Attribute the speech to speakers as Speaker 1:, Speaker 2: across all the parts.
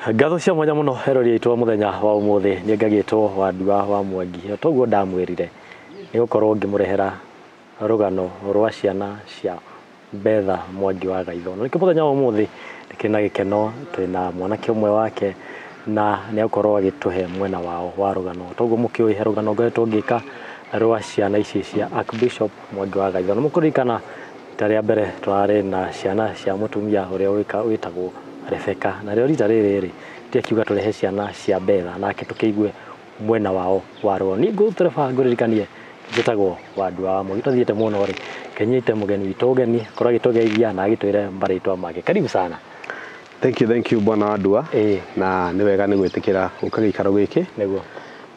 Speaker 1: Ngatho cia mwanya mũno erori aitũ a mũthenya wa ũmũthĩ nĩ ngagĩtwo Wandua wa Mwangi. Toguo ndamwĩrire nĩ gũkorwo ngĩmũrehera rũgano rwa ciana cia Betha Mwangi wa Gaitho. Na nĩkĩo mũthenya wa ũmũthĩ ndĩkĩrĩ na gĩkeno twĩna mwanake ũmwe wake na nĩ egũkorwo agĩtũhe mwena wao wa rũgano. Toguo mũkĩũĩ he rũgano ngoretwo ngĩka rwa ciana ici cia Archbishop Mwangi wa Gaitho. Na mũkũririkana rita rĩa mbere tũrarĩ na ciana cia mũtumia ũrĩa wĩtagwo Rebecca. Na rĩo rita rĩrĩ rĩ ndiakiuga tũrehe ciana cia Betha nake tũkĩigue mwena wao wa rũgano. Niĩ ngũtereba ngũririkanie njĩtagwo Wandua wa Mwangi. Tũthiĩte mũno rĩ kenyite mũgeni witũ ũgeni korwo agĩtũgeithia na agĩtwĩre marĩtwa make. Karibu sana.
Speaker 2: Thank you bwana Wandua. Na nĩ wega nĩ gwĩtĩkĩra gũka gĩikaro gĩkĩ.
Speaker 1: Nĩguo.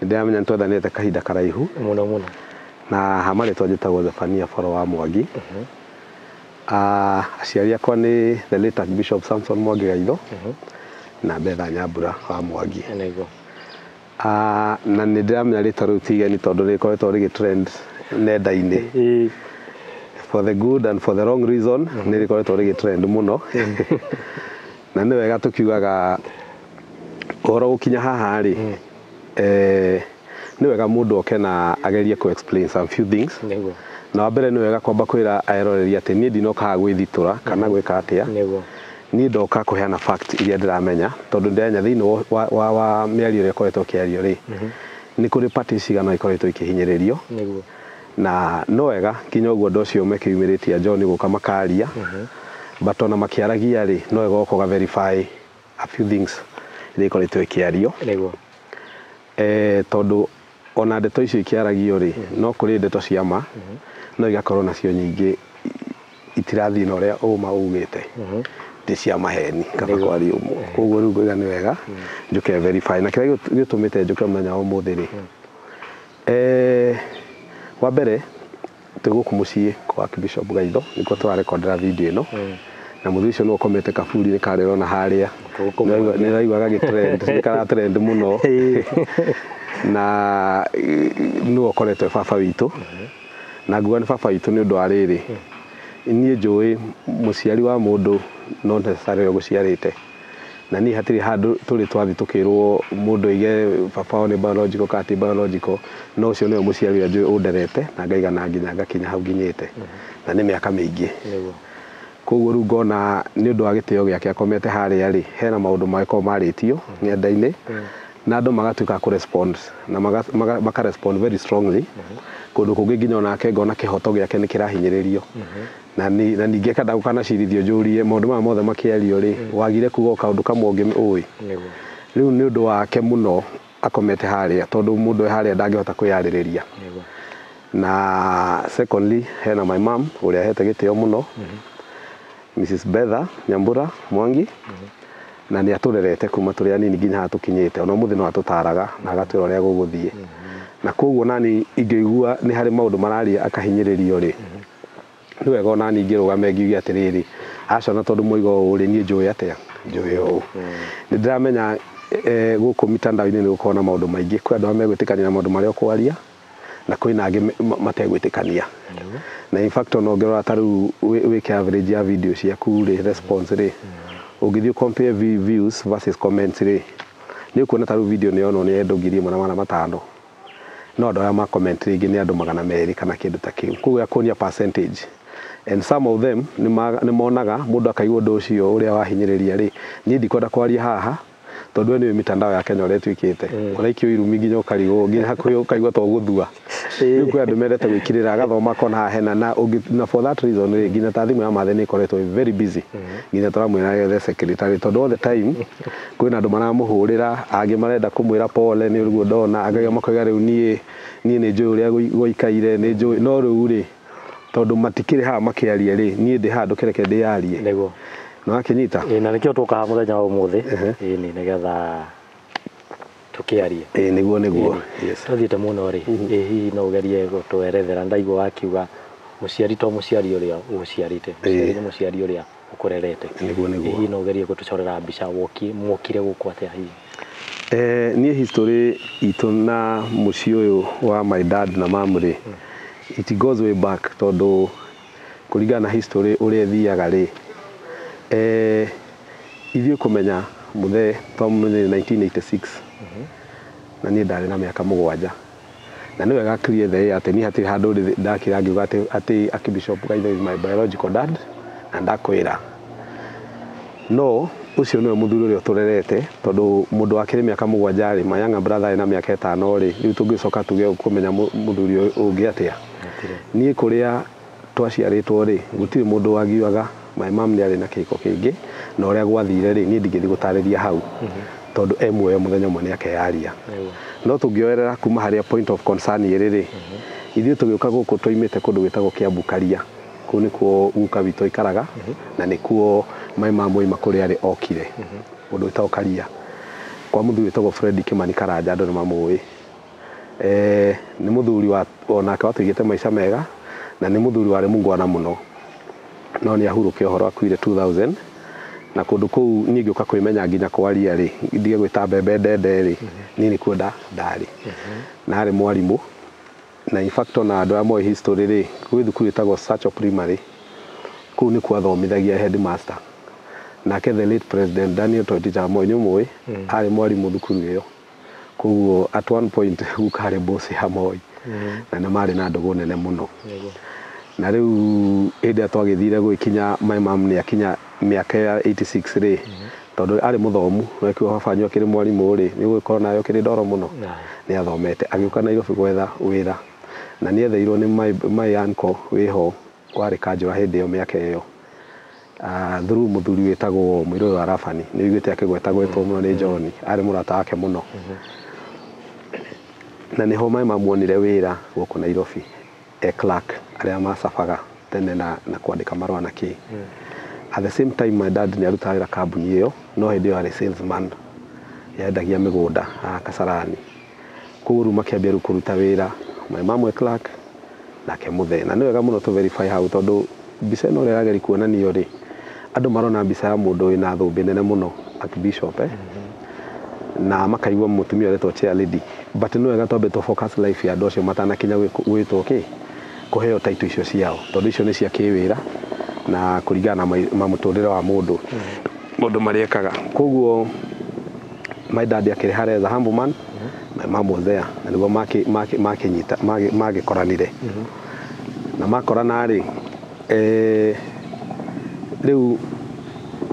Speaker 2: Nĩ ndĩramenya nĩ twethanĩte kahinda karaihu.
Speaker 1: Mũno mũno.
Speaker 2: Na ha marĩtwa njĩtagwo Zephania Boro wa Mwangi. Aciari akwa nĩ the late Archbishop Samson Mwangi Gaitho na Betha Nyambura wa Mwangi.
Speaker 1: Nĩguo.
Speaker 2: Na nĩ ndĩramenya rĩtwa rĩu ti igeni tondũ rĩkoretwo rĩgĩ trend nenda-inĩ. For the good and for the wrong reason nĩ rĩkoretwo rĩgĩ trend mũno. Na nĩ wega tũkiugaga ũhoro gũkinya haha rĩ, nĩ wega mũndũ oke na agerie kũ explain some few things.
Speaker 1: Nĩguo.
Speaker 2: Na wa mbere nĩ wega kwamba kwĩra eroreri atĩ niĩ ndinoka haha gwĩthitũra kana gwĩka atĩa.
Speaker 1: Nĩguo.
Speaker 2: Niĩ ndoka kũheana fact iria ndĩramenya tondũ ndĩramenya thĩinĩ wa mĩario ĩrĩa ĩkoretwo ĩkĩario rĩ, nĩ kũrĩ party cigana ikoretwo ikĩhinyĩrĩrio.
Speaker 1: Nĩguo.
Speaker 2: Na no wega nginya ũguo ũndũ ũcio mekĩyumĩrĩtie John gũka makaria. But ona makĩaragia rĩ, no wega ũka ũga verify a few things iria ikoretwo ikĩario.
Speaker 1: Nĩguo.
Speaker 2: Tondũ ona ndeto icio ikĩaragio rĩ, no kũrĩ ndeto cia ma, no igakorwo nacio nyingĩ itirathiĩ na ũrĩa ũma ugĩte. Ti cia maheni kaba kwaria ũmwe. Koguo rĩu ngoiga nĩ wega njũke verify. Na kĩrĩa gĩtũmĩte njũke mũthenya wa ũmũthĩ rĩ, wa mbere twĩ gũkũ mũciĩ kwa Archbishop Gaitho nĩkuo tũrarekondera video ĩno. Na mũthuri ũcio nĩwe ũkomete kaburi-inĩ karĩa ũrona harĩa. Nĩ ũraigua gagĩ trend, nĩ kara trend mũno. Na nĩwe ũkoretwo e baba witũ. Na nguga nĩ baba witũ nĩ ũndũ wa rĩrĩ, niĩ njũĩ mũciari wa mũndũ not necessarily ũgũciarĩte. Na niĩ hatirĩ handũ tũrĩ twathiĩ tũkĩrwo mũndũ aige baba wao nĩ biological kana ti biological, no ũcio nĩwe mũciari ũrĩa njũĩ ũnderete na ngaigana nginya ngakinya hau nginyĩte. Na nĩ mĩaka mĩingĩ.
Speaker 1: Nĩguo.
Speaker 2: Koguo rĩu ngona nĩ ũndũ wa gĩtĩo gĩake akomete harĩa rĩ, hena maũndũ mangĩkorwo marĩtio ng'enda-inĩ na andũ magatuĩka a kũ-respond na maka respond very strongly. Kũndũ kũngĩ nginya onake ngona kĩhoto gĩake nĩ kĩrahinyĩrĩrio. Na ningĩ kanda gũkanacirithio njũrie maũndũ maya mothe makĩario rĩ, wagire kuga o kaũndũ kamwe ũngĩ ũĩ.
Speaker 1: Nĩguo.
Speaker 2: Rĩu nĩ ũndũ wake mũno akomete harĩa tondũ mũndũ e harĩa ndangĩhota kwĩyarĩrĩria.
Speaker 1: Nĩguo.
Speaker 2: Na secondly hena my mom ũrĩa ahete gĩtĩo mũno, Mrs Betha Nyambura Mwangi, na nĩ atũrerete kuma tũrĩ anini nginya haha tũkinyĩte. Ona ũmũthĩ no atũtaraga na agatwĩra ũrĩa gũgũthiĩ. Na koguo nani ingĩigua nĩ harĩ maũndũ mararia akahinyĩrĩrio rĩ, nĩ wega ona niĩ ingĩrũgame ngiuge atĩrĩrĩ, aca na tondũ moiga ũũ rĩ, niĩ njũĩ atĩa? Njũĩ ũũ. Nĩ ndĩramenya gũkũ mitandao-inĩ nĩ gũkoragwo na maũndũ maingĩ. Kwĩ andũ arĩa megwĩtĩkania na maũndũ marĩa ũkwaria na kwĩna angĩ mategwĩtĩkania. Na in fact ona ũngĩrora ta rĩu wĩke average ya video ciaku rĩ, response rĩ, ũngĩthiĩ compare views versus comments rĩ, nĩ ũkuona ta rĩu video nĩ yonwo nĩ andũ 1500. No andũ arĩa ma comment rĩngĩ nĩ andũ 200 kana kĩndũ ta kĩu. Koguo ĩgakuonia percentage. And some of them nĩ monaga mũndũ akaigua ũndũ ũcio ũrĩa wahinyĩrĩria rĩ, niĩ ndikwenda kwaria haha tondũ we nĩũĩ mitandao ya Kenya ũrĩa ĩtuĩkĩte. Ũraikio irumi nginya ũkarigwo, nginya hakuhĩ ũkaigua ta ũgũthua. Rĩu kwĩ andũ mendete gwĩkirĩra agathoma akona haha hena na ũngĩ, na for that reason rĩ, nginya ta thimũ ya Mathe nĩ ĩkoretwo ĩ very busy. Nginya tũramwĩra ethe secretary tondũ all the time kwĩna andũ maramũhũrĩra, angĩ marenda kũmwĩra pole nĩ ũguo ndona, angĩ makoiga rĩu niĩ nĩ njũĩ ũrĩa gũikaire, nĩ njũĩ, no rĩu rĩ, tondũ matikĩrĩ haha makĩaria rĩ, niĩ ndĩ haha ndũkĩreke ndĩyarie.
Speaker 1: Nĩguo.
Speaker 2: Na wakĩnyita?
Speaker 1: Ĩĩ, na nĩkĩo tũkaga mũthenya wa ũmũthĩ. Ĩĩ, nĩ nĩgetha tũkĩarie.
Speaker 2: Ĩĩ, nĩguo, nĩguo.
Speaker 1: Ĩĩ.
Speaker 2: Yes.
Speaker 1: Tũthiĩte mũno rĩ, ĩĩ, hihi no ũgerie gũtwerethera, ndaigua wakiuga mũciari to mũciari ũrĩa ũgũciarĩte, mũciari nĩ mũciari ũrĩa ũkũrerete.
Speaker 2: Nĩguo, nĩguo.
Speaker 1: Ĩĩ, hihi no ũgerie gũtũcorera mbica mwokire gũkũ atĩa hihi?
Speaker 2: Niĩ history itũ na mũciĩ ũyũ wa my dad na mom rĩ, it goes way back tondũ kũringana na history ũrĩa ĩthiaga rĩ, ithuĩ kũmenya Muthee twamenyire 1986 na niĩ ndarĩ na mĩaka 7 na nĩ wega clear the air atĩ niĩ hatirĩ handũ ndakira ngiuga atĩ Archbishop Gaitho is my biological dad na ndakwĩra no ũcio nĩwe mũthuri ũrĩa ũtũrerete tondũ mũndũ wakĩrĩ mĩaka 7 rĩ, my younger brother arĩ na mĩaka 5 rĩ, rĩu tũngĩcoka tuge kũmenya mũthuri ũngĩ atĩa. Niĩ kũrĩa twaciarĩtwo rĩ, gũtirĩ mũndũ wagiuaga, my mom nĩ arĩ na kĩhiko kĩngĩ na ũrĩa gwathire rĩ, niĩ ndingĩthiĩ gũtarĩria hau tondũ e muoyo mũthenya ũmwe nĩ akeyaria. No tũngĩoerera kuma harĩa point of concern ĩrĩ rĩ, ithuĩ tũgĩũka gũkũ tũimĩte kũndũ gwĩtagwo Kiambu Karia, kũu nĩkuo guka witũ aikaraga na nĩkuo my mom oima kũrĩa arĩ okire kũndũ gwĩtagwo Karia kwa mũthuri wĩtagwo Fred Kimani Karanja, andũ nĩ mamũĩ. Nĩ mũthuri wa onake watũigĩte maica mega na nĩ mũthuri warĩ mũngwana mũno, no nĩ ahurũke ũhoro akuire 2000 na kũndũ kũu niĩ ngĩũka kwĩmenya nginya kwaria rĩ, ndige gwĩta mbembe ndende rĩ, niĩ nĩkuo ndarĩ na arĩ mwarimũ na in fact ona andũ arĩa moĩ history rĩ, gwĩ thukuru ĩtagwo Sacho Primary, kũu nĩkuo athomithagia headmaster, nake the late president Daniel Toroitich arap Moi nĩ ũmũĩ, arĩ mwarimũ thukuru ĩyo, koguo at one point guka arĩ boss ya Moi na nĩ marĩ na ndũgũ nene mũno. Na rĩu hĩndĩ ĩrĩa twagĩthire gũgĩkinya my mom nĩ akinya mĩaka ya 86 rĩ, tondũ arĩ mũthomu wekio baba wanyu akĩrĩ mwarimũ rĩ, nĩ ũgũgĩkorwo nawe ũkĩrĩ ndoro mũno, nĩ athomete agĩũka Nairobi gwetha wĩra na nĩ etheirwo nĩ my uncle wĩho warĩ kanjũra hĩndĩ ĩyo mĩaka ĩyo, through mũthuri wĩtagwo Mũirũrĩ wa Rabani, nĩ ũiguĩte akĩgwetagwetwo mũno nĩ John, arĩ mũrata wake mũno, na nĩho my mom onire wĩra gũkũ Nairobi e clerk arĩa macabaga tene na kwandĩka marũa na kĩ. At the same time my dad nĩ arutaga wĩra kambuni ĩyo, no hĩndĩ ĩyo arĩ salesman, yendagia mĩgũnda haha Kasarani, koguo rĩu makĩambia rĩu kũruta wĩra my mom e clerk nake Muthee. Na nĩ wega mũno tũ verify hau tondũ mbica ĩno ũrĩa ĩrageria kuonanio rĩ, andũ marona mbica ya mũndũ wĩna thũmbĩ nene mũno Archbishop na makaigua mũtumia ũretwo chair lady, but nĩ wega twambe tũ focus life ya andũ acio matanakinya gwĩtwo kĩ kũheo title icio ciao, tondũ icio nĩ cia kĩwĩra na kũringana na mũtũrĩre wa mũndũ mũndũ marĩekaga. Koguo my dad akĩrĩ harĩa as a humble man, my mom was there na nĩguo makĩnyita magĩkoranire na makorana rĩ, rĩu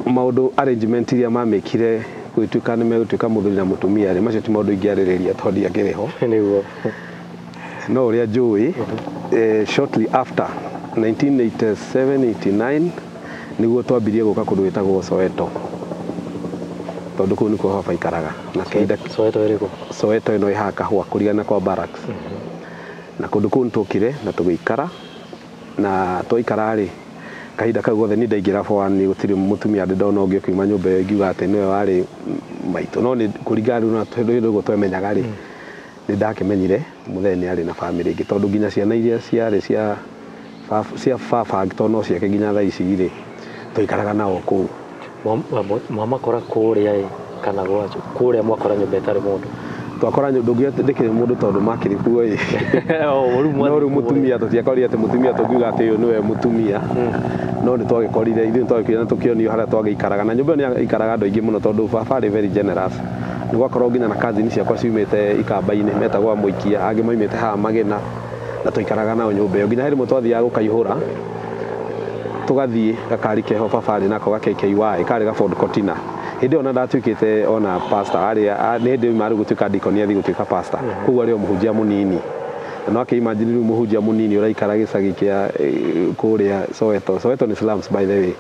Speaker 2: maũndũ arrangement iria mamĩkire gũgĩtuĩka nĩ megũtuĩka mũthuri na mũtumia rĩ, macio ti maũndũ ingĩarĩrĩria tondũ ndiakĩrĩ ho.
Speaker 1: Nĩguo.
Speaker 2: No ũrĩa njũĩ, shortly after 1987 89 nĩguo twambirie gũka kũndũ gwĩtagwo Soweto, tondũ kũu nĩkuo baba aikaraga na kĩhinda
Speaker 1: Soweto ĩrĩkũ?
Speaker 2: Soweto ĩno ĩ haha Kahũa kũrigana kwa barracks, na kũndũ kũu nĩtwokire na tũgĩikara, na twaikara rĩ, kahinda kau gothe niĩ ndaingĩra form one gũtirĩ mũtumia ndĩ ndona ũngĩ ũkiuma nyũmba ĩyo ingiuga atĩ nĩwe warĩ maitũ, no nĩ kũringana rĩu na hĩndĩ ĩyo twemenyaga rĩ, nĩ ndakĩmenyire Muthee nĩ arĩ na bamĩrĩ ĩngĩ, tondũ nginya ciana iria ciarĩ cia baba tondũ no ciake nginya thaa ici rĩ, twaikaraga nao kũu.
Speaker 1: Mwamakora kũrĩa ĩ kana kũrĩa mwakora nyũmba ĩtarĩ mũndũ?
Speaker 2: Twakora ndũngiuga ndĩkĩrĩ mũndũ tondũ makĩrĩ kuo ĩ, no rĩu mũtumia tũtiakorire atĩ mũtumia tũngiuga atĩ ũyũ nĩwe mũtumia, no nĩ twagĩkorire ithuĩ nĩ twagĩkorire na tũkĩonio harĩa twagĩikaraga, na nyũmba ĩyo nĩ yaikaraga andũ aingĩ mũno tondũ baba arĩ very generous, nĩ gwakorwo nginya na cousin ciakwa ciumĩte ikamba-inĩ metagwo Amũikia, angĩ maumĩte haha Magena, na twaikaraga nao nyũmba ĩyo nginya hĩndĩ ĩmwe twathiaga gũkaihũra, tũgathiĩ gakari keho baba arĩ nako ga KKY karĩ ga Ford Cortina, hĩndĩ ĩyo ona ndatuĩkĩte ona pastor, arĩ nĩ hĩndĩ ĩyo marĩ gũtuĩka deacon athiĩ gũtuĩka pastor, koguo arĩ o mũhunjia mũnini, na no akĩ imagine rĩu mũhunjia mũnini ũraikara gĩcagi kĩa kũrĩa Soweto. Soweto nĩ slums by the way,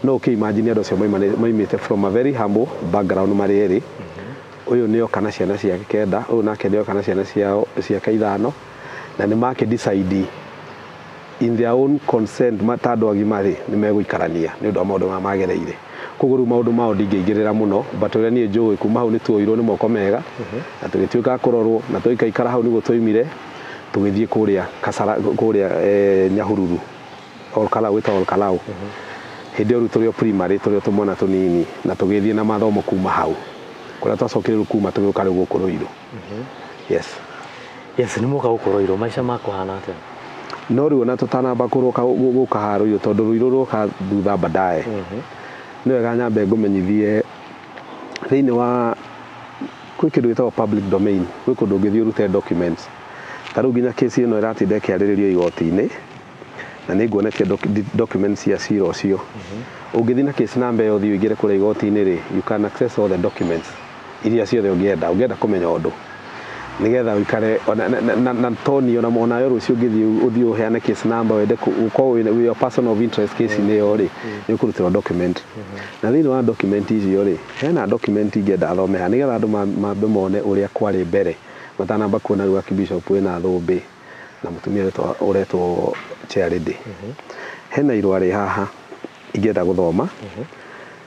Speaker 2: no ũkĩ imagine andũ acio maimĩte from a very humble background marĩ erĩ, ũyũ nĩ oka na ciana ciake 9, ũyũ nake nĩ oka na ciana ciake 5, na nĩ makĩ decide in their own consent ta andũ agima rĩ, nĩ megũikarania nĩ ũndũ wa maũndũ marĩa magereire. Koguo rĩu maũndũ mao ndingĩingĩrĩra mũno, but ũrĩa niĩ njũĩ kuma hau nĩ tuoirwo nĩ moko mega na tũgĩtuĩka a kũrorwo na tũikaikara hau nĩguo twaimire tũgĩthiĩ kũrĩa Kasara, kũrĩa Nyahururu, Olkalau, gwĩtagwo Olkalau. Hĩndĩ ĩyo rĩu tũrĩ o primary, tũrĩ o tũmwana tũnini, na tũgĩthiĩ na mathomo kuma hau kũrĩa twacokire rĩu kuma tũgĩũka rĩu gũkũ Ruiru. Yes.
Speaker 1: Yes, nĩ mwoka gũkũ Ruiru, maica makũhana atĩa?
Speaker 2: No rĩu ona tũtanamba kũrũka gũka haha Ruiru tondũ Ruiru rũka thutha baadaye, nĩ wega nyambe ngũmenyithie Thĩinĩ wa kwĩ kĩndũ gĩtagwo public domain, gwĩ kũndũ ũngĩthiĩ ũrute documents. Ta rĩu nginya kesi ĩno ĩratinda ĩkĩarĩrĩrio igoti-inĩ, na nĩ nguonetie documents cia cira ũcio. Ũngĩthiĩ na case number ĩyo ũthiĩ ũingĩre kũrĩa igoti-inĩ rĩ, you can access all the documents iria ciothe ũngĩenda, ũngĩenda kũmenya ũndũ nigetha ũikare na toni ona onayo rũciũ ũngĩthiĩ ũthiĩ ũheane case number wende ũkorwo wĩ a person of interest case-inĩ ĩyo rĩ, nĩ ũkũrutĩrwo document. Na thĩinĩ wa document icio rĩ, hena document ingĩenda thome haha nĩgetha andũ mambe mone ũrĩa kwarĩ mbere matanamba kuona rĩu Archbishop wĩna thũmbĩ na mũtumia ũretwo Chair Lady. Hena irũa rĩ haha ingĩenda gũthoma,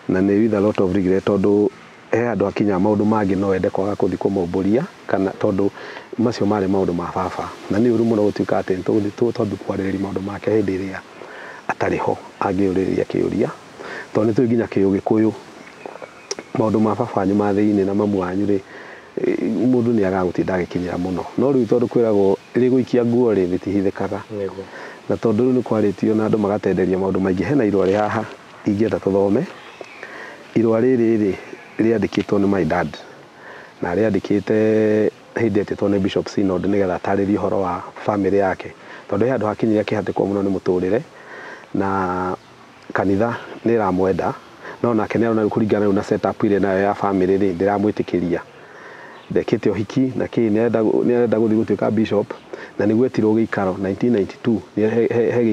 Speaker 2: na nĩ with a lot of regret tondũ he handũ hakinya maũndũ mangĩ no wende kwaga kũthiĩ kũmaumbũria, kana tondũ macio marĩ maũndũ ma baba, na nĩ ũru mũno gũtuĩka atĩ nĩ tũgũthiĩ twambie kwarĩrĩria maũndũ make hĩndĩ ĩrĩa atarĩ ho angĩũrĩrĩria kĩũria, tondũ nĩ tũĩ nginya kĩũgĩkũyũ maũndũ ma baba wanyu ma thĩinĩ na mamu wanyu rĩ, mũndũ nĩ agaga gũtinda agĩkinyĩra mũno. No rĩu tondũ kwĩragwo rĩgũikia nguo rĩ, rĩtihithĩkaga. Na tondũ rĩu nĩ kwarĩtio na andũ magatenderia maũndũ maingĩ, hena irũa rĩ haha ingĩenda tũthome. Irũa rĩrĩ rĩ, rĩandĩkĩtwo nĩ my dad, na rĩandĩkĩte hĩndĩ etĩtwo nĩ Bishop Synod nĩgetha atarĩrie ũhoro wa family yake, tondũ he handũ hakinyire akĩhatĩkwo mũno nĩ mũtũrĩre, na kanitha nĩ ĩramwenda, no nake nĩ arona rĩu kũringana rĩu na setup ĩrĩa nayo ya family rĩ, ndĩramwĩtĩkĩria. Ndekĩte ũhiki na kĩ, nĩ arenda gũthiĩ gũtuĩka bishop, na nĩguo etirwo gĩikaro 1992,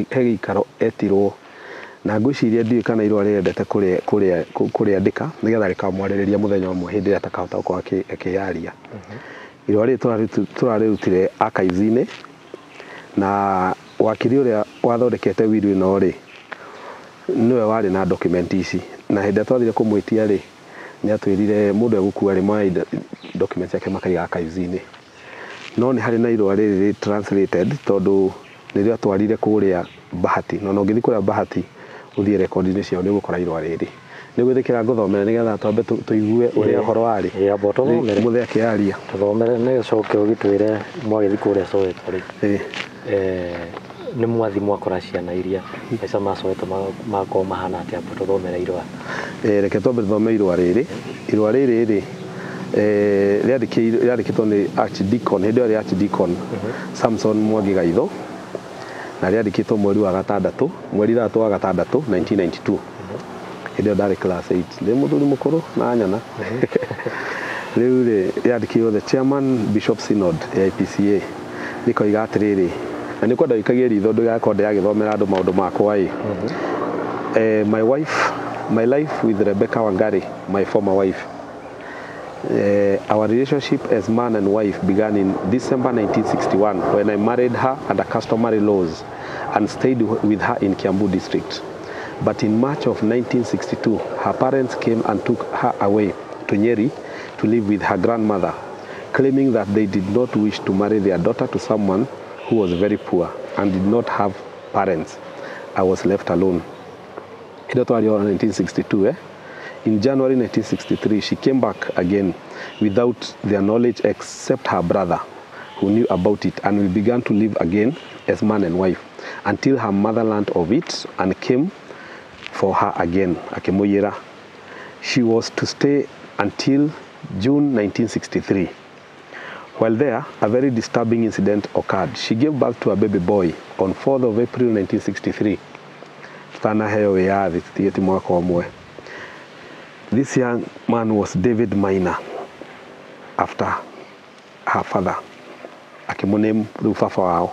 Speaker 2: he gĩikaro etirwo, na ngwĩciria ndiũĩ kana irũa rĩrendete kũrĩandĩka nĩgetha rĩkamwarĩrĩria mũthenya ũmwe hĩndĩ ĩrĩa atakahota gũkorwo akĩyaria. Irũa rĩrĩ tũrarĩrutire archives-inĩ, na wakiri ũrĩa wathondekete will ĩno rĩ, nĩwe warĩ na document ici, na hĩndĩ ĩrĩa twathire kũmwĩtia rĩ, nĩ atwĩrire mũndũ egũkua rĩ, moya documents ciake makaiga archives-inĩ. No nĩ harĩ na irũa rĩrĩ rĩ translated tondũ nĩrĩo atwarire kũrĩa Bahati, na ona ũngĩthiĩ kũrĩa Bahati ũthiĩ rekondi-inĩ ciao nĩ ũgũkora irũa rĩrĩ. Nĩ gwĩtĩkĩra ngũthomere nĩgetha twambe tũigue ũrĩa ũhoro warĩ.
Speaker 1: Ĩĩ, amba ũtũthomere.
Speaker 2: Mũthee akĩaria.
Speaker 1: Tũthomere nĩ ũcoke ũgĩtwĩre mwagĩthiĩ kũrĩa Soweto rĩ, nĩ mwathi mwakora ciana iria maica ma Soweto makorwo mahana atĩa, amba tũthomere irũa.
Speaker 2: Reke twambe tũthome irũa rĩrĩ. Irũa rĩrĩ rĩ, rĩandĩkĩtwo nĩ Archdeacon, hĩndĩ ĩyo arĩ Archdeacon Samson Mwangi Gaitho, na rĩandĩkĩtwo mweri wa gatandatũ, mweri 6 wa gatandatũ 1992. Hĩndĩ ĩyo ndarĩ class 8, ndĩ mũthuri mũkũrũ na nyona. Rĩu rĩ, rĩandĩkĩirwo the chairman Bishop Synod AIPCA, rĩkoiga atĩrĩrĩ, na nĩ kwenda ũikagie ritho ndũgakorwo ndĩragĩthomera andũ maũndũ makwa ĩ. My wife, my life with Rebecca Wangari, my former wife. Our relationship as man and wife began in December 1961 when I married her under customary laws and stayed with her in Kiambu district. But in March of 1962, her parents came and took her away to Nyeri to live with her grandmother, claiming that they did not wish to marry their daughter to someone who was very poor and did not have parents. I was left alone. Ĩno twaria 1962, eh? In January 1963, she came back again without their knowledge except her brother, who knew about it, and we began to live again as man and wife until her mother learned of it and came for her again, akĩmũiyĩra. She was to stay until June 1963. While there, a very disturbing incident occurred. She gave birth to a baby boy on 4th of April 1963. Tutanaheo wĩyathi, tũtigĩti mwaka ũmwe. This young man was David Maina, after her father, akĩmũname rĩu baba wao,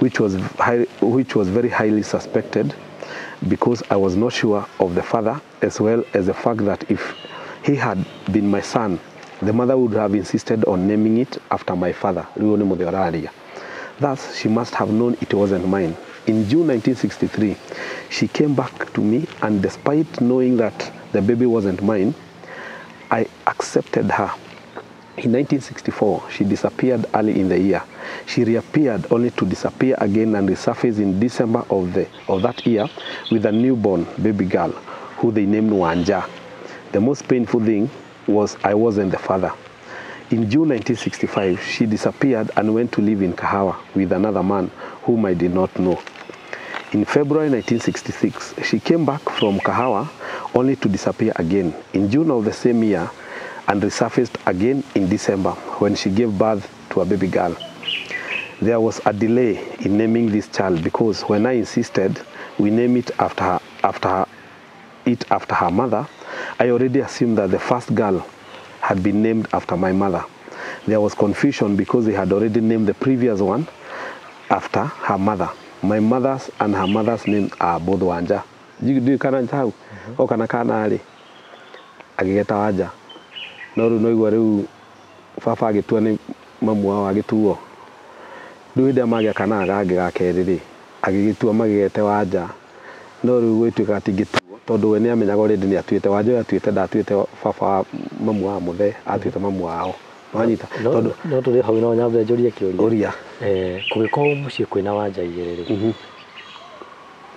Speaker 2: which was very highly suspected because I was not sure of the father, as well as the fact that if he had been my son, the mother would have insisted on naming it after my father. Rĩu nĩ mũthee ũraria. Thus, she must have known it wasn't mine. In June 1963, she came back to me, and despite knowing that the baby wasn't mine, I accepted her. In 1964, she disappeared early in the year. She reappeared only to disappear again and resurface in December of that year with a newborn baby girl who they named Wanja. The most painful thing was I wasn't the father. In June 1965, she disappeared and went to live in Kahawa with another man whom I did not know. In February 1966, she came back from Kahawa only to disappear again. In June of the same year, and resurfaced again in December when she gave birth to a baby girl. There was a delay in naming this child because when I insisted we name it after her mother, I already assumed that the first girl had been named after my mother. There was confusion because they had already named the previous one after her mother. My mother's and her mother's name are both Wanja. Ndiũĩ kana hau oka na kana rĩ agĩgeta Wanja, no rĩu no igua rĩu baba agĩtua nĩ mamu wao agĩtuo. Rĩu hĩndĩ ĩrĩa magĩa kana gangĩ ga kerĩ rĩ, agĩgĩtua magĩgete Wanja, no rĩu gwĩtuĩka gatingĩtuo tondũ we nĩ amenyaga already nĩ atuĩte Wanja ũyũ, atuĩte, ndatuĩte baba wa mamu wa mũthee, atuĩte mamu wao. Wanyita?
Speaker 1: No.
Speaker 2: Tondũ
Speaker 1: No tũrĩ hau, no nyambe njũrie kĩũria.
Speaker 2: Ũria.
Speaker 1: Kũngĩkorwo mũciĩ kwĩna Wanja igĩrĩ rĩ,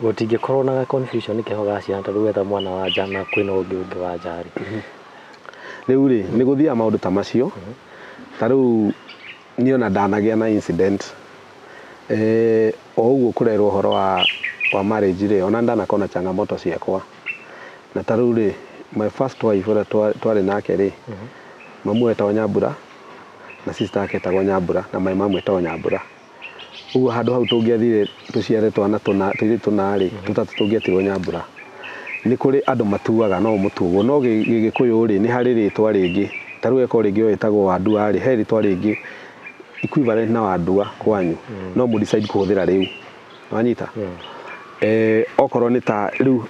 Speaker 1: gũtingĩkorwo na confusion kĩho ga ciana, tondũ wetha mwana Wanja na kwĩna ũngĩ Wanja rĩ?
Speaker 2: Rĩu rĩ, nĩ gũthiaga maũndũ ta macio. Ta rĩu niĩ ona ndanagĩa na incident, o ũguo kũrerwo ũhoro wa marriage rĩ, ona ndanakorwo na changamoto ciakwa. Na ta rĩu rĩ, my first wife ũrĩa twarĩ nake rĩ, mamu etagwo Nyambura na sister yake etagwo Nyambura na my mamu etagwo Nyambura. Ũguo handũ hau tũngĩathire tũciare twana tũna, tũirĩtu tũna rĩ, tũtatũ tũngĩetirwo Nyambura. Nĩ kũrĩ andũ matuaga no mũtuo, no Gĩgĩkũyũ rĩ, nĩ harĩ rĩtwa rĩngĩ. Ta rĩu eko rĩngĩ wĩtagwo Wandua rĩ, he rĩtwa rĩngĩ equivalent na Wandua kwanyu, no mũ decide kũhũthĩra rĩu. Wanyita? Okorwo nĩ ta rĩu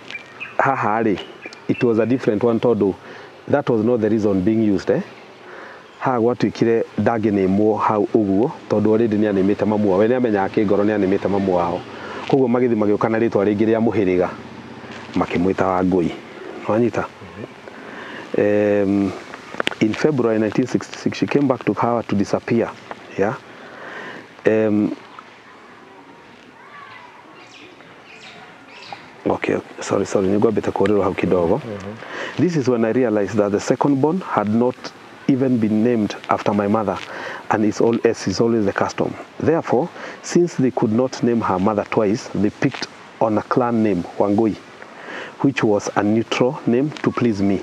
Speaker 2: haha rĩ, it was a different one tondũ that was not the reason being used, eh? Haha gwatuĩkire ndangĩnĩmwo hau ũguo tondũ already nĩ anĩmĩte mamu wao, we nĩ amenyaga kĩngoro nĩ anĩmĩte mamu wao. Koguo magĩthiĩ magĩũka na rĩtwa rĩngĩ rĩa mũhĩrĩga, makĩmwĩta Wangũi. Wanyita? In February 1966 she came back to Kahawa to disappear. Yeah. Okay, sorry, sorry, nĩngwambĩte kũrĩrwo hau kidogo. This is when I realized that the second born had not even been named after my mother, and it's all, as is always the custom. Therefore, since they could not name her mother twice, they picked on a clan name, Wangui, which was a neutral name to please me.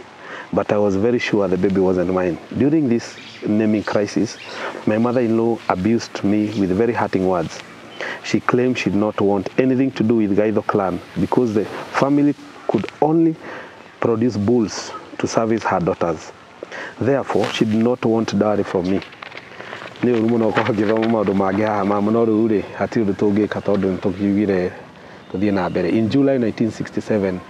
Speaker 2: But I was very sure the baby wasn't mine. During this naming crisis, my mother-in-law abused me with very hurting words. She claimed she did not want anything to do with Gaitho clan because the family could only produce bulls to service her daughters. Therefore, she did not want dowry from me. Nĩ ũru mũno gũkorwo ngĩthoma maũndũ mangĩ haha mama, no rĩu rĩ, hatirĩ ũndũ tũngĩka tondũ nĩ tũkiugire tũthiĩ na mbere. In July 1967,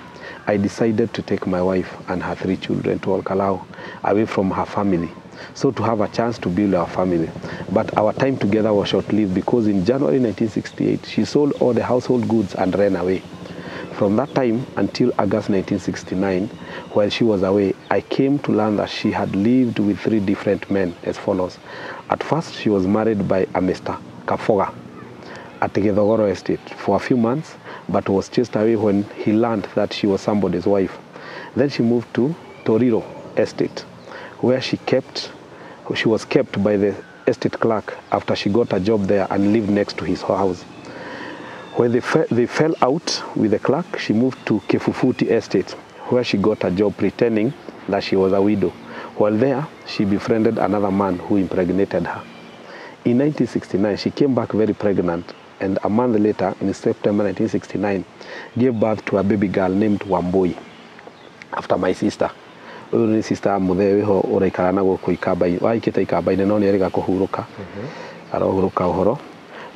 Speaker 2: I decided to take my wife and her three children to Olkalou, away from her family, so to have a chance to build our family. But our time together was short-lived because in January 1968, she sold all the household goods and ran away. From that time until August 1969, while she was away, I came to learn that she had lived with three different men as follows. At first, she was married by a Mr. Kafoga at the Githogoro estate for a few months, but was chased away when he learned that she was somebody's wife. Then she moved to Toriro estate, where she was kept by the estate clerk after she got a job there and lived next to his house. When they fell out with the clerk, she moved to Kefufuti estate, where she got a job pretending that she was a widow. While there, she befriended another man who impregnated her. In 1969, she came back very pregnant, and a month later, in September 1969, gave birth to a baby girl named Wambui, after my sister. Ũyũ nĩ sister mũthee wĩho ũraikara na gũkũ ikamba-inĩ, waikĩte ikamba-inĩ, no nĩ erĩga kũhurũka, arohurũka ũhoro.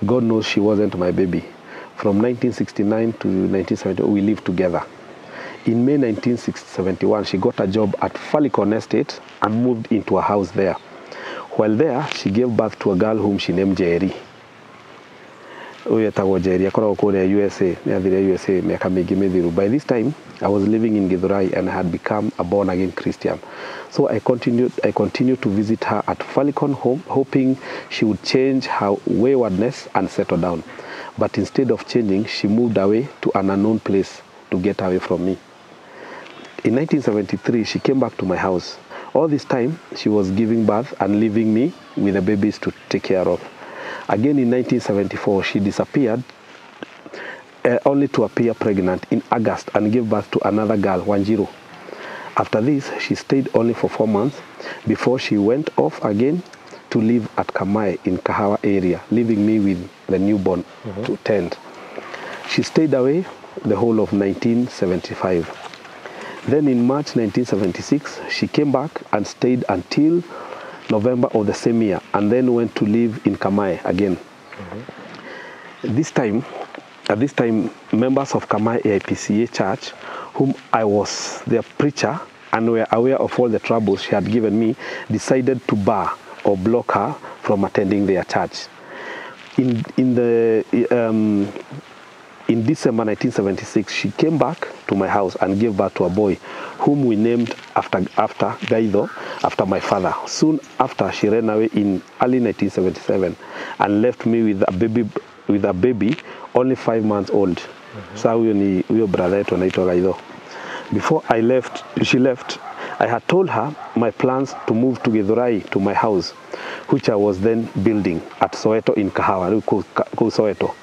Speaker 2: God knows she wasn't my baby. From 1969 to 1970, we lived together. In May 1971, she got a job at Falicon Estate and moved into a house there. While there, she gave birth to a girl whom she named Jerry. Ũyũ etagwo Jerry, akoragwo kũrĩa USA, nĩ athire USA mĩaka mĩingĩ mĩthiru. By this time, I was living in Githurai and had become a born again Christian. So I continued to visit her at Falicon home, hoping she would change her waywardness and settle down. But instead of changing, she moved away to an unknown place to get away from me. In 1973, she came back to my house. All this time, she was giving birth and leaving me with the babies to take care of. Again in 1974, she disappeared, only to appear pregnant in August and give birth to another girl, Wanjiru. After this, she stayed only for 4 months before she went off again to live at Kamae in Kahawa area, leaving me with the newborn to tend. She stayed away the whole of 1975. Then in March 1976, she came back and stayed until November of the same year, and then went to live in Kamae again. At this time, members of Kamae AIPCA Church, whom I was their preacher and were aware of all the troubles she had given me, decided to bar or block her from attending their church. In December 1976, she came back to my house and gave birth to a boy, whom we named after Gaitho, after my father. Soon after, she ran away in early 1977 and left me with a baby only 5 months old. So huyo ni huyo brother yetu anaitwa Gaitho. Before she left, I had told her my plans to move to Githurai to my house, which I was then building at Soweto in Kahawa, Soweto.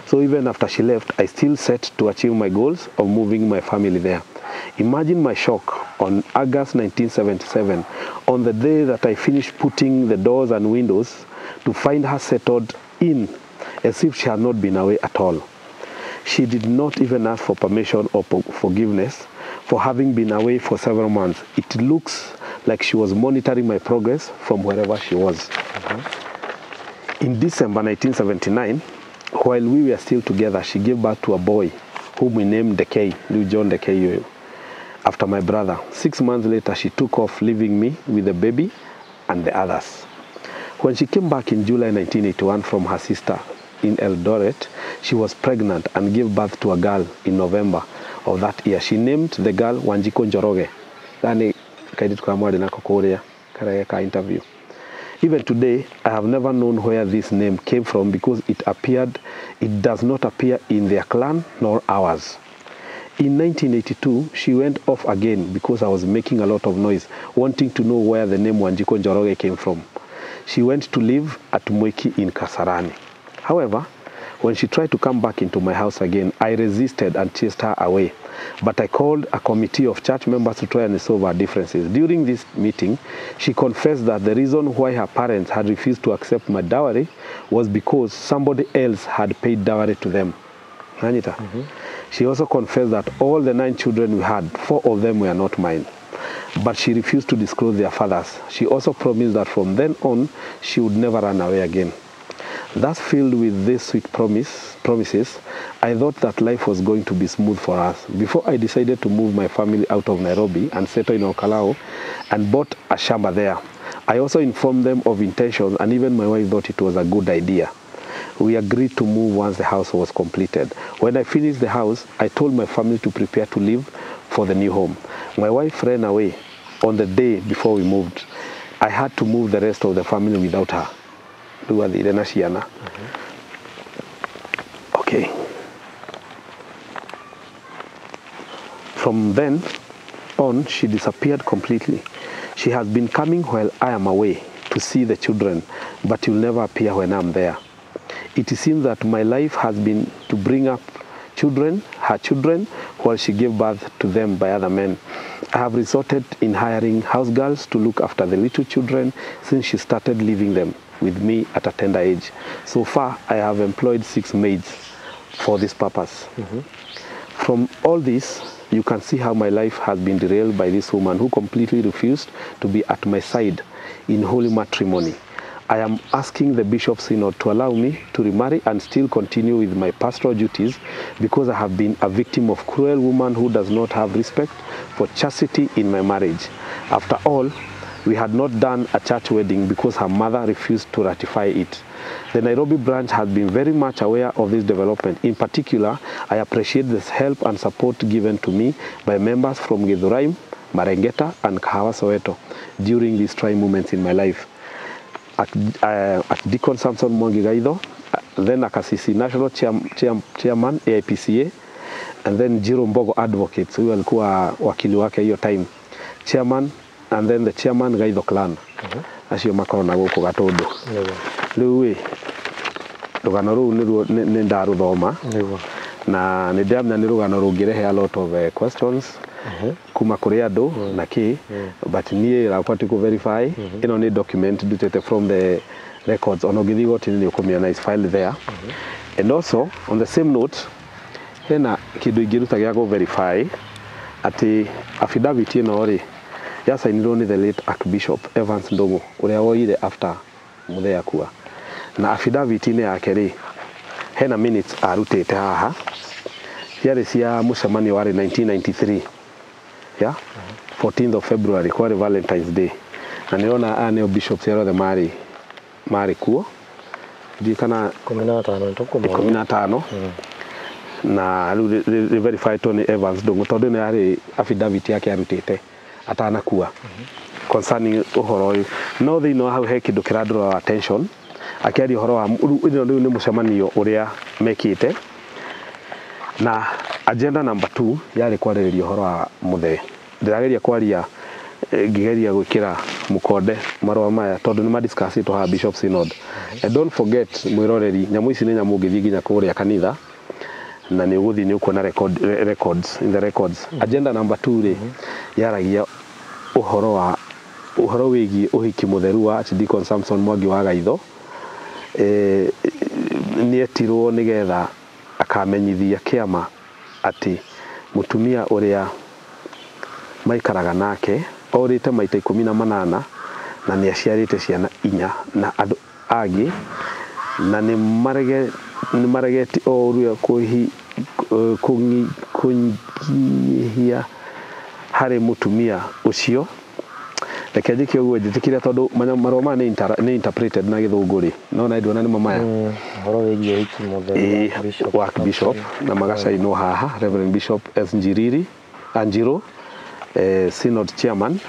Speaker 2: So even after she left, I still set to achieve my goals of moving my family there. Imagine my shock on August 1977, on the day that I finished putting the doors and windows, to find her settled in as if she had not been away at all. She did not even ask for permission or forgiveness for having been away for several months. It looks like she was monitoring my progress from wherever she was. In December 1979, while we were still together, she gave birth to a boy whom we named Dekei, Lou John Dekei, after my brother. 6 months later, she took off, leaving me with the baby and the others. When she came back in July 1981 from her sister in Eldoret, she was pregnant and gave birth to a girl in November of that year. She named the girl Wanjiku Njoroge. Interview. Even today, I have never known where this name came from, because it does not appear in their clan nor ours. In 1982, she went off again because I was making a lot of noise, wanting to know where the name Wanjiku Njoroge came from. She went to live at Mwiki in Kasarani. However, when she tried to come back into my house again, I resisted and chased her away. But I called a committee of church members to try and resolve our differences. During this meeting, she confessed that the reason why her parents had refused to accept my dowry was because somebody else had paid dowry to them. Anita. She also confessed that all the 9 children we had, 4 of them were not mine. But she refused to disclose their fathers. She also promised that from then on, she would never run away again. Thus filled with these sweet promises, I thought that life was going to be smooth for us. Before I decided to move my family out of Nairobi and settle in Olkalou and bought a shamba there. I also informed them of intentions, and even my wife thought it was a good idea. We agreed to move once the house was completed. When I finished the house, I told my family to prepare to leave for the new home. My wife ran away on the day before we moved. I had to move the rest of the family without her. Okay. From then on, she disappeared completely. She has been coming while I am away to see the children, but will never appear when I'm there. It seems that my life has been to bring up children, her children, while she gave birth to them by other men. I have resorted in hiring house girls to look after the little children since she started leaving them with me at a tender age. So far, I have employed 6 maids for this purpose. From all this, you can see how my life has been derailed by this woman who completely refused to be at my side in holy matrimony. I am asking the Bishop Synod to allow me to remarry and still continue with my pastoral duties, because I have been a victim of cruel woman who does not have respect for chastity in my marriage. After all, we had not done a church wedding because her mother refused to ratify it. The Nairobi branch has been very much aware of this development. In particular, I appreciate the help and support given to me by members from Githurai, Marengeta, and Kahawa Soweto during these trying moments in my life. At Deacon Samson Mwangi Gaitho, then Akasisi National Chairman AIPCA, and then Jiro Mbogo Advocates, huyo alikuwa wakili wake hiyo time, chairman, and then the chairman Gaitho Clan. Acio makorwo na gũkũ Gatũndũ. Rĩu ĩ rũgano rũu nĩ ndarũthoma na nĩ ndĩramenya nĩ rũgano rũngĩrehe a lot of questions. Kuma kũrĩ andũ na kĩ, but niĩ rakwa ti kũ verify. Ĩno nĩ document ndutĩte from the records. Ona ũngĩthiĩ igoti-inĩ nĩ ũkũmĩona, is filed there. And also on the same note, hena kĩndũ ingĩruta gĩa kũ verify atĩ affidavit ĩno rĩ yacainirwo nĩ the late Archbishop Evans Ndung'u, ũrĩa woire after mũthee akua. Na affidavit-inĩ yake rĩ, hena minutes arutĩte haha ciarĩ cia mũcemanio warĩ 1993, yeah? 14th of February, kwarĩ Valentine's Day, na nĩrona aya nĩo bishops arĩa othe marĩ kuo, ndiũĩ kana
Speaker 1: 15 nĩ tũkũmona.
Speaker 2: 15. Na rĩu rĩ verified nĩ Evans Ndung'u, tondũ ĩno yarĩ affidavit yake arutĩte atanakua concerning ũhoro ũyũ. No thĩinĩ wa hau he kĩndũ kĩra draw attention, akĩaria ũhoro wa rĩu ĩno, rĩu nĩ mũcemanio ũrĩa mekĩte, na agenda number 2 yarĩ kwarĩrĩria ũhoro wa mũthee. Ndĩrageria kwaria ngĩgeria gwĩkĩra mũkonde marũa maya, tondũ nĩ madiscussĩtwo haha Bishop Synod. And don't forget, mwĩroreri, nyamũ ici nĩ nyamũ ũngĩthiĩ nginya kũrĩa kanitha na nĩ ũgũthiĩ nĩ ũkuona records in the records. Agenda number 2 rĩ yaragia ũhoro wa ũhoro wĩgiĩ ũhiki mũtheru wa Archdeacon Samson Mwangi wa Gaitho. Nĩetirwo nĩgetha akamenyithia kĩama atĩ mũtumia ũrĩa maikaraga nake orĩte maita 18 na nĩ aciarĩte ciana inya na andũ angĩ, na nĩ maregeti o ũrĩa kũnyihia harĩ mũtumia ũcio. Reke njĩke ũguo njĩtĩkĩre, tondũ marũa maya nĩ interpreted na gĩthũngũ rĩ, no na ndĩrona nĩmo maya.
Speaker 1: Ũhoro wĩgiĩ ũhiki mũtheru wa Bishop
Speaker 2: wa Bishop, na magacainwo haha Reverend Bishop S Njiriri Anjiro, Synod Chairman,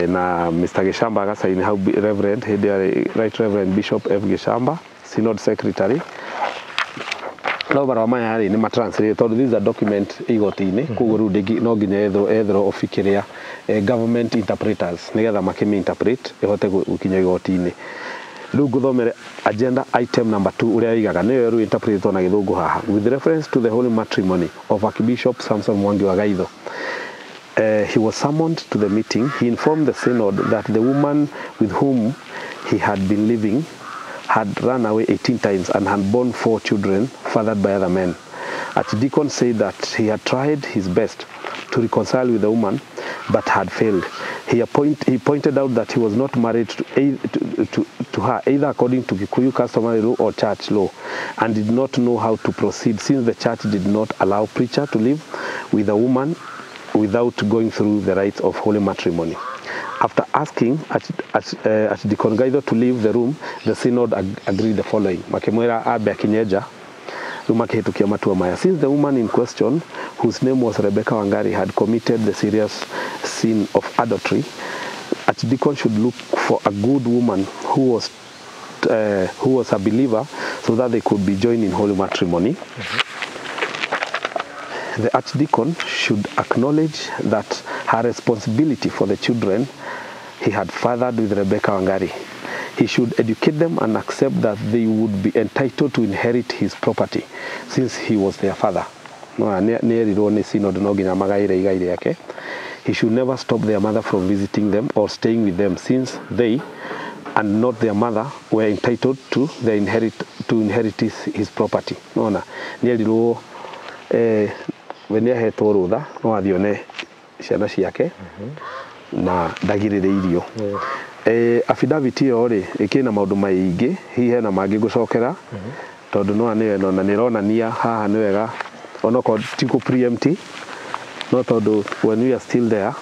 Speaker 2: na Mr Gĩcamba agacaini hau, Reverend hĩndĩ yarĩ Right Reverend Bishop F Gĩcamba, Synod Secretary. No marũa maya rĩ nĩ matranslate, tondũ this is a document igoti-inĩ, koguo rĩu no nginya ethwo obi kĩrĩa government interpreters nĩgetha makĩmĩ interpret ĩhote gũkinya igoti-inĩ. Rĩu ngũthomere agenda item number 2 ũrĩa igaga, nĩyo rĩu interpreted na gĩthũngũ haha. With reference to the holy matrimony of Archbishop Samson Mwangi wa Gaitho, he was summoned to the meeting. He informed the synod that the woman with whom he had been living had run away 18 times and had borne four children fathered by other men. Archdeacon said that he had tried his best to reconcile with the woman but had failed. He pointed out that he was not married to her either according to Kikuyu customary law or church law, and did not know how to proceed since the church did not allow preacher to live with a woman without going through the rites of holy matrimony. After asking Archdeacon Gaitho to leave the room, the synod agreed the following. Makĩmwĩra ambe akinye nja, rĩu makĩhĩtũkia matua maya. Since the woman in question, whose name was Rebecca Wangari, had committed the serious sin of adultery, Archdeacon should look for a good woman who was a believer so that they could be joined in holy matrimony. The archdeacon should acknowledge that her responsibility for the children he had fathered with Rebecca Wangari. He should educate them and accept that they would be entitled to inherit his property since he was their father. No, nĩ erirwo nĩ synod no nginya magaĩre igai rĩake. He should never stop their mother from visiting them or staying with them, since they and not their mother were entitled to inherit his property. Nona nĩ erirwo we nĩ ahetwo rũtha no athiĩ one ciana ciake na ndagirĩrĩirio. Affidavit ĩyo rĩ ĩkĩna maũndũ maingĩ, hihi hena mangĩ ngũcokera, tondũ no nĩyo ĩno na nĩ ĩronania haha nĩ wega, onokorwo ti kũ preempt, no tondũ when we are still there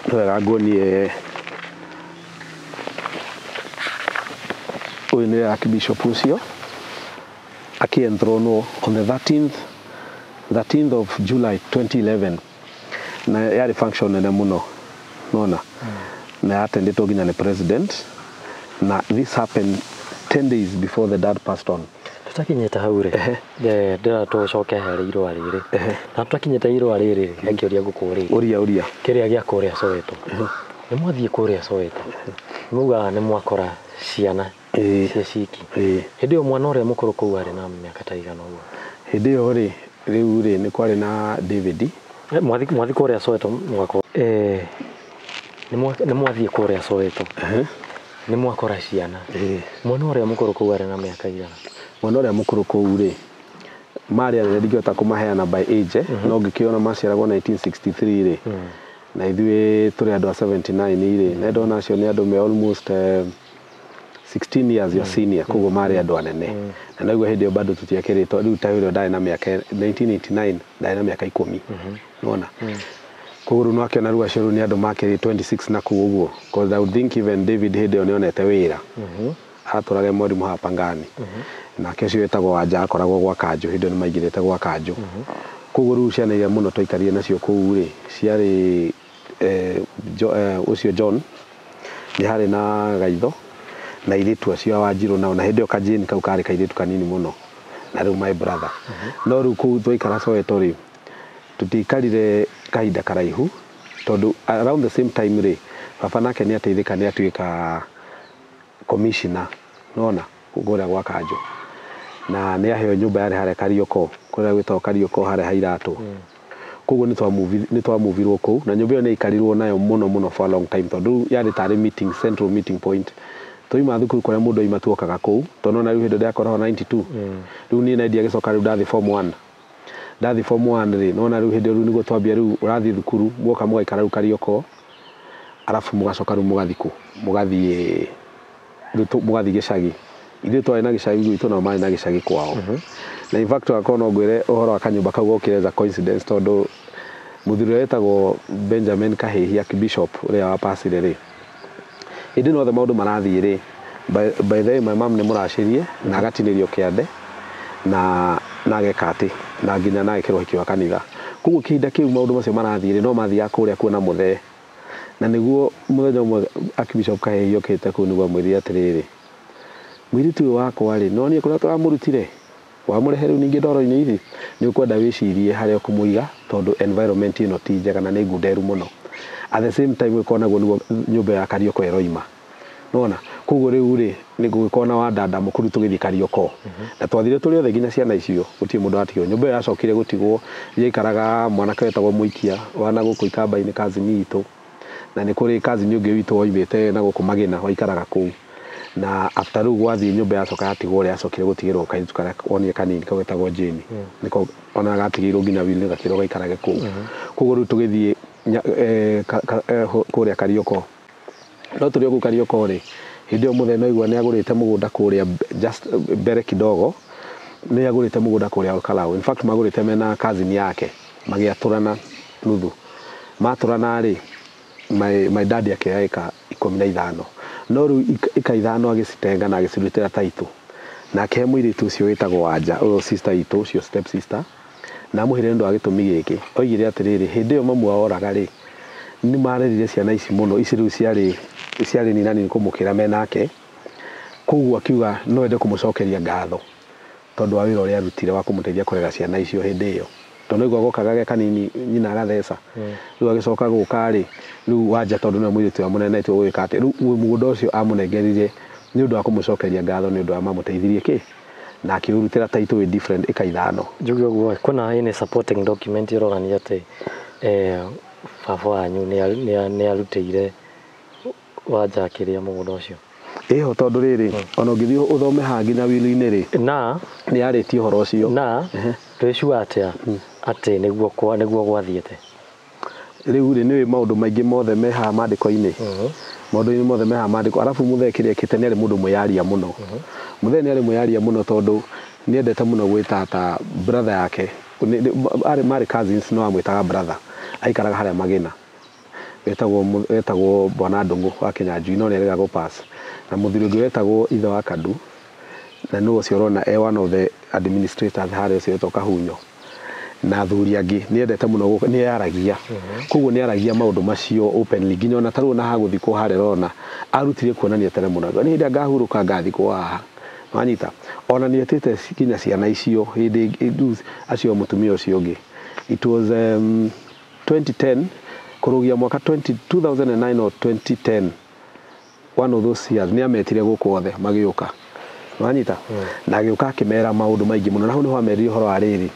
Speaker 2: nĩ wega nguonie. Ũyũ nĩ Archbishop ũcio akĩenthronwo on the 13th of July 2011, na yarĩ function nene mũno nona na yatendetwo nginya nĩ president, na this happened 10 days before the dad passed on.
Speaker 1: Tũtakinyĩte hau rĩ, ndĩra tũcoke harĩ irũa rĩrĩ, na tũtakinyĩte irũa rĩrĩ, he kĩũria ngũkũrĩtie.
Speaker 2: Ũria, ũria.
Speaker 1: Kĩrĩa gĩa kũrĩa Soweto, nĩ mwathiĩ kũrĩa Soweto, maugaga nĩ mwakora ciana cia ciki. Hĩndĩ ĩyo mwana ũrĩa mũkũrũ kũu arĩ na mĩaka ta igana ũguo?
Speaker 2: Hĩndĩ ĩyo rĩ Rĩu rĩ nĩ kwarĩ na David.
Speaker 1: Mwathi kũrĩa Soweto mwako nĩ mwathiĩ kũrĩa Soweto, nĩ mwakora ciana. Mwana ũrĩa mũkũrũ kũu arĩ na mĩaka igana?
Speaker 2: Mwana ũrĩa mũkũrũ kũu rĩ, marĩ anene, ndingĩhota kũmaheana by age, no ngĩkĩona maciaragwo 1963 rĩ, na ithuĩ tũrĩ andũ a 79 rĩ, na ndona acio nĩ andũ me almost 16 years your senior, koguo marĩ andũ anene. Na naigua hĩndĩ ĩyo bado tũtiakĩrĩtwo rĩu, ta ũrĩa ndarĩ na mĩaka 1989 ndarĩ na mĩaka 10, nĩwona? Koguo rĩu nĩwakĩona rĩu acio rĩu nĩ andũ makĩrĩ 26 na kũu ũguo, 'cause I would think even David hĩndĩ ĩyo nĩonete wĩra, aratũraga mwarimũ haha Pangani, nake ũcio wĩtagwo Wanja akoragwo gwa Kanjũ, hĩndĩ ĩyo nĩ maingĩrĩte gwa Kanjũ. Koguo rĩu ciana iria mũno twaikarire nacio kũu rĩ, ciarĩ ũcio John, nĩ harĩ na Gaitho na airĩtu acio a Wanjirũ nao, na hĩndĩ ĩyo Kajane kau karĩ kairĩtu kanini mũno, na rĩu my brother. No rĩu kũu twaikara Soweto rĩ, tũtiaikarire kahinda karaihu, tondũ around the same time rĩ, baba nake nĩ ateithĩka, nĩ atuĩka commissioner, nĩwona, kũrĩa gwa Kanjũ, na nĩ aheo nyũmba yarĩ harĩa Karioko, kũrĩa gwĩtagwo Karioko harĩa ha Iratũ. Koguo nĩ twamuvirwo kũu, na nyũmba ĩyo nĩ yaikarirwo nayo mũno mũno for a long time, tondũ rĩu yarĩ tarĩ meeting, central meeting point. Twauma thukuru, kũrĩa mũndũ aima tuokaga kũu, tondũ nona rĩu hĩndĩ ndĩrakorwo 92, rĩu niĩ na ndiagĩcoka, rĩu ndathiĩ form 1, ndathi form 1 rĩ, nona rĩu hĩndĩ ĩyo rĩu nĩguo twambia, rĩu ũrathiĩ thukuru, muoka mũgaikara rĩu Karioko, arabu mũgacoka rĩu mũgathiĩ kũ, mũgathiĩ rĩu mũgathiĩ gĩcagi. Ithuĩ twarĩ na gĩcagi gwitũ, nao marĩ na gĩcagi kwao. Na in fact wakorwo no ngwĩre ũhoro wa kanyũmba kau gokire as a coincidence, tondũ mũthuri ũrĩa wetagwo Benjamin Kahĩhia, Archbishop ũrĩa wa pasire rĩ, hĩndĩ ĩno othe maũndũ marathiĩ rĩ, by the way, my mom nĩ mũracĩrie na agatinĩrio kĩande na ageka atĩ na nginya na agekĩrwo ũhiki wa kanitha. Koguo kĩhinda kĩu maũndũ macio marathiĩ rĩ, no mathiaga kũrĩa kuona mũthee, na nĩguo mũthenya ũmwe Archbishop Kahĩhia okĩte kũu nĩguo amwĩrire atĩrĩrĩ, "Mũirĩtu ũyũ wakwa rĩ, no niĩ kũrĩa tũramũrutire wamũrehe rĩu ningĩ ndoro-inĩ ici, nĩ ũkwenda wĩcirie harĩa ũkũmũiga, tondũ environment ĩno ti njega na nĩ ngunderu mũno." At the same time gũkorwo naguo nĩguo nyũmba ya Karioko ĩroima, nona? Koguo rĩu rĩ, nĩ gũgĩkorwo na wandanda mũkuru, tũgĩthiĩ Karioko, na twathire tũrĩ othe, nginya ciana icio, gũtirĩ mũndũ watigwo. Nyũmba ĩyo yacokire gũtigwo yaikaraga mwanake wetagwo Mũikia wa na gũkũ Ikamba-inĩ, cousin itũ, na nĩ kũrĩ cousin ũngĩ witũ woimĩte na gũkũ Magĩna waikaraga kũu. Na after rĩu gwathiĩ, nyũmba yacoka yatigwo, ũrĩa yacokire gũtigĩrwo kairĩtu karĩa wonire kanini kau getagwo Jane, nĩko ona gatigĩirwo nginya will gakĩrwo gaikarage kũu. Koguo rĩu tũgĩthiĩ kũrĩa Karioko. No tũrĩ o kũu Karioko rĩ, hĩndĩ ĩyo mũthee no igua nĩ agũrĩte mũgũnda kũrĩa just mbere kidogo, nĩ agũrĩte mũgũnda kũrĩa Olkalau. In fact magũrĩte mena cousin yake, magĩatũrana nuthu. Matũrana rĩ, my dad akĩoya ĩka 15, no rĩu ĩka 5 agĩcitenga na agĩcirutĩra taitũ, na akĩhe mũirĩtu ũcio wĩtagwo Wanja, ũyũ sister itũ, ũcio step sister, na amũheire nĩ ũndũ wa gĩtũmi gĩkĩ. Oigire atĩrĩrĩ, hĩndĩ ĩyo mamu wao oraga rĩ, nĩ marerire ciana ici mũno, ici rĩu ciarĩ nina nini kũmũkĩra menake, koguo akiuga no ende kũmũcokeria ngatho tondũ wa wĩra ũrĩa arutire wa kũmũteithia kũrera ciana icio hĩndĩ ĩyo, tondũ nĩguo gokaga ge kanini, nyina agatheca. Rĩu agĩcoka gũka rĩ, rĩu Wanja tondũ nĩwe mũirĩtu ũrĩa mũnene tu gũgĩka atĩ rĩu mũgũnda ũcio amũnengerire nĩ ũndũ wa kũmũcokeria ngatho nĩ ũndũ wa mamũteithirie kĩ, na akĩũrutĩra taitũ wĩ different ĩka 5.
Speaker 1: Njuge ũguo, kwĩna any supporting document ĩronania atĩ baba wanyu nĩ arutĩire Wanja akĩrĩa mũgũnda ũcio?
Speaker 2: Ĩho, tondũ rĩrĩ, ona ũngĩthiĩ ũthome haha nginya will-inĩ rĩ,
Speaker 1: na
Speaker 2: nĩ yarĩtie ũhoro ũcio.
Speaker 1: Na twĩ sure atĩa atĩ nĩguo gwathiĩte?
Speaker 2: Rĩu rĩ, nĩũĩ maũndũ maingĩ mothe me haha maandĩko-inĩ, maũndũ-inĩ mothe me haha maandĩko. Arabu mũthee kĩrĩa ekĩte, nĩ arĩ mũndũ mwĩyaria mũno. Mũthee nĩ arĩ mwĩyaria mũno, tondũ nĩ endete mũno gwĩta ta brother yake. Marĩ cousins, no amwĩtaga brother. Aikaraga harĩa Magĩna, wetagwo Bwana Ndũng'ũ wa Kĩnyanjui, no nĩ arega gũpass, na mũthuri ũngĩ wetagwo ithe wa Kadu, na nĩwe ũcio ũrona e one of the administrators harĩa, ũcio wetagwo Kahunyo, na athuri angĩ. Nĩ endete mũno nĩ yaragia, koguo nĩ aragia maũndũ macio openly, nginya ona tarĩu ona hagũthikwo harĩa ũrona arutire kuonania tene mũno, nĩ hĩndĩ ngahurũka ngathikwo haha, wanyita? Ona nĩ etĩte nginya ciana icio hĩndĩ rĩu acio mũtumia ũcio ũngĩ. It was 2010 kũrũgia mwaka 20, 2009 or 2010, one of those years, nĩ ametire gũkũ othe magĩũka, wanyita? Na agĩũka akĩmera maũndũ maingĩ mũno, na hau nĩho amerire ũhoro wa rĩrĩ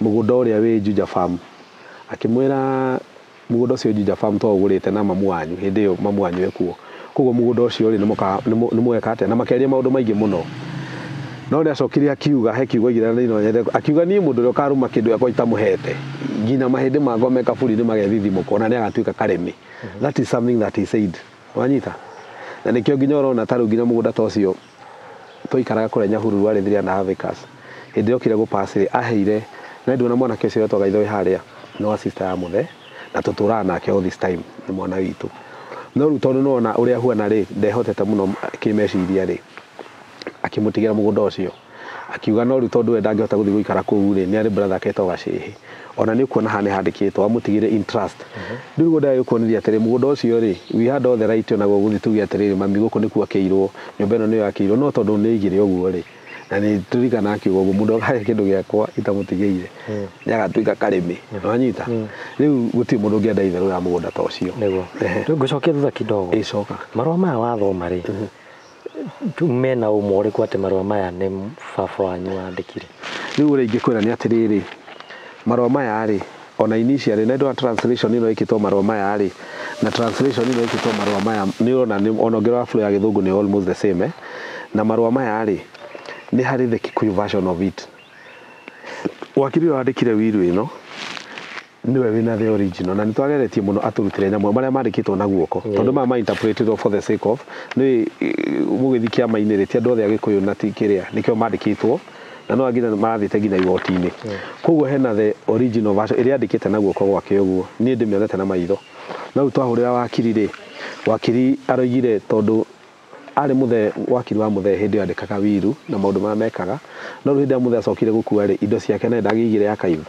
Speaker 2: Mũgũnda ũrĩa wĩ Juja Farm, akĩmwĩra mũgũnda ũcio Juja Farm twaũgũrĩte na mamu wanyu hĩndĩ ĩyo mamu wanyu ekuo, koguo mũgũnda ũcio rĩ nĩ mũgeka atĩa, na makĩaria maũndũ maingĩ mũno. No nĩ acokire akiuga he kiugo igĩrĩ na no nyende, akiuga niĩ mũndũ ũrĩa ũkarũma kĩndũ gĩakwa itamũhete nginya mahĩndĩ makwa me kaburi nĩ magethithimũka, ona nĩ agatuĩka karĩmi. That is something that he said, wanyita? Na nĩkĩo nginya ũrona ta rĩu nginya mũgũnda ta ũcio twaikaraga kũrĩa Nyahururu warĩ 3.5 acres, hĩndĩ ĩrĩa okire gũpass rĩ, aheire na nduona mwanake ũcio wetwo Gaitho wĩ harĩa nĩ wa sister ya mũthe, na tũtũraga nake all this time, nĩ mwana witũ. No rĩu tondũ nĩwona ũrĩa ahuana rĩ, ndehotete mũno kĩmeciria rĩ, akĩmũtigĩra mũgũnda ũcio, akiuga no rĩu tondũ we ndangĩhota gũthiĩ gũikara kũu rĩ, nĩ arĩ brother aketwo Gacĩhĩ, ona nĩ ũkuona haha nĩ handĩkĩtwo amũtigĩre interest. Rĩu ũguo ndĩrenda gũkuoneria atĩrĩ, mũgũnda ũcio rĩ, we had all the right onaguo gũthiĩ tuge atĩrĩrĩ, mami gũkũ nĩkuo akĩirwo, nyũmba ĩno nĩyo akĩirwo, no tondũ nĩ aigire ũguo rĩ, na nĩ tũririkanaga akiuga ũguo, mũndũ akahe kĩndũ gĩakwa itamũtigĩire nĩ agatuĩka karĩmi, wanyita? Rĩu gũtirĩ mũndũ ũngĩenda itherũ ya mũgũnda ta ũcio.
Speaker 1: Nĩguo. Rĩu ngũcokia thutha kidogo.
Speaker 2: Ĩcoka.
Speaker 1: Marũa maya wathoma rĩ, mena ũma ũrĩkũ atĩ marũa maya nĩ baba wanyu wandĩkire?
Speaker 2: Rĩu ũrĩa ingĩkwĩra nĩ atĩrĩrĩ, marũa maya rĩ, ona initially na ndona translation ĩno ĩkĩtwo marũa maya rĩ, na translation ĩno ĩkĩtwo marũa maya nĩ ũrona ona ũngĩrora flow ya gĩthũngũ nĩ almost the same, eh? Na marũa maya rĩ, nĩ harĩ the Kikuyu version of it. Wakiri ũrĩa wandĩkire will ĩno nĩwe wĩna the original, na nĩ twageretie mũno atũrutĩre nyamũ marĩa mandĩkĩtwo na guoko, tondũ maya ma interpreted for the sake of nĩ mũgĩthiĩ kĩama-inĩ rĩ, ti andũ othe Agĩkũyũ na ti kĩrĩa nĩkĩo mandĩkĩtwo, na no nginya marathiĩte nginya igoti-inĩ. Koguo hena the original version ĩrĩa andĩkĩte na guoko gwake ũguo, niĩ ndĩmĩonete na maitho. No rĩu twahũrĩra wakiri rĩ, wakiri aroigire tondũ arĩ mũthee, wakiri wa mũthee hĩndĩ ĩyo andĩkaga wiru na maũndũ marĩa mekaga, no rĩu hĩndĩ ĩrĩa mũthee acokire gũkua rĩ, indo ciake naye ndagĩigire archive.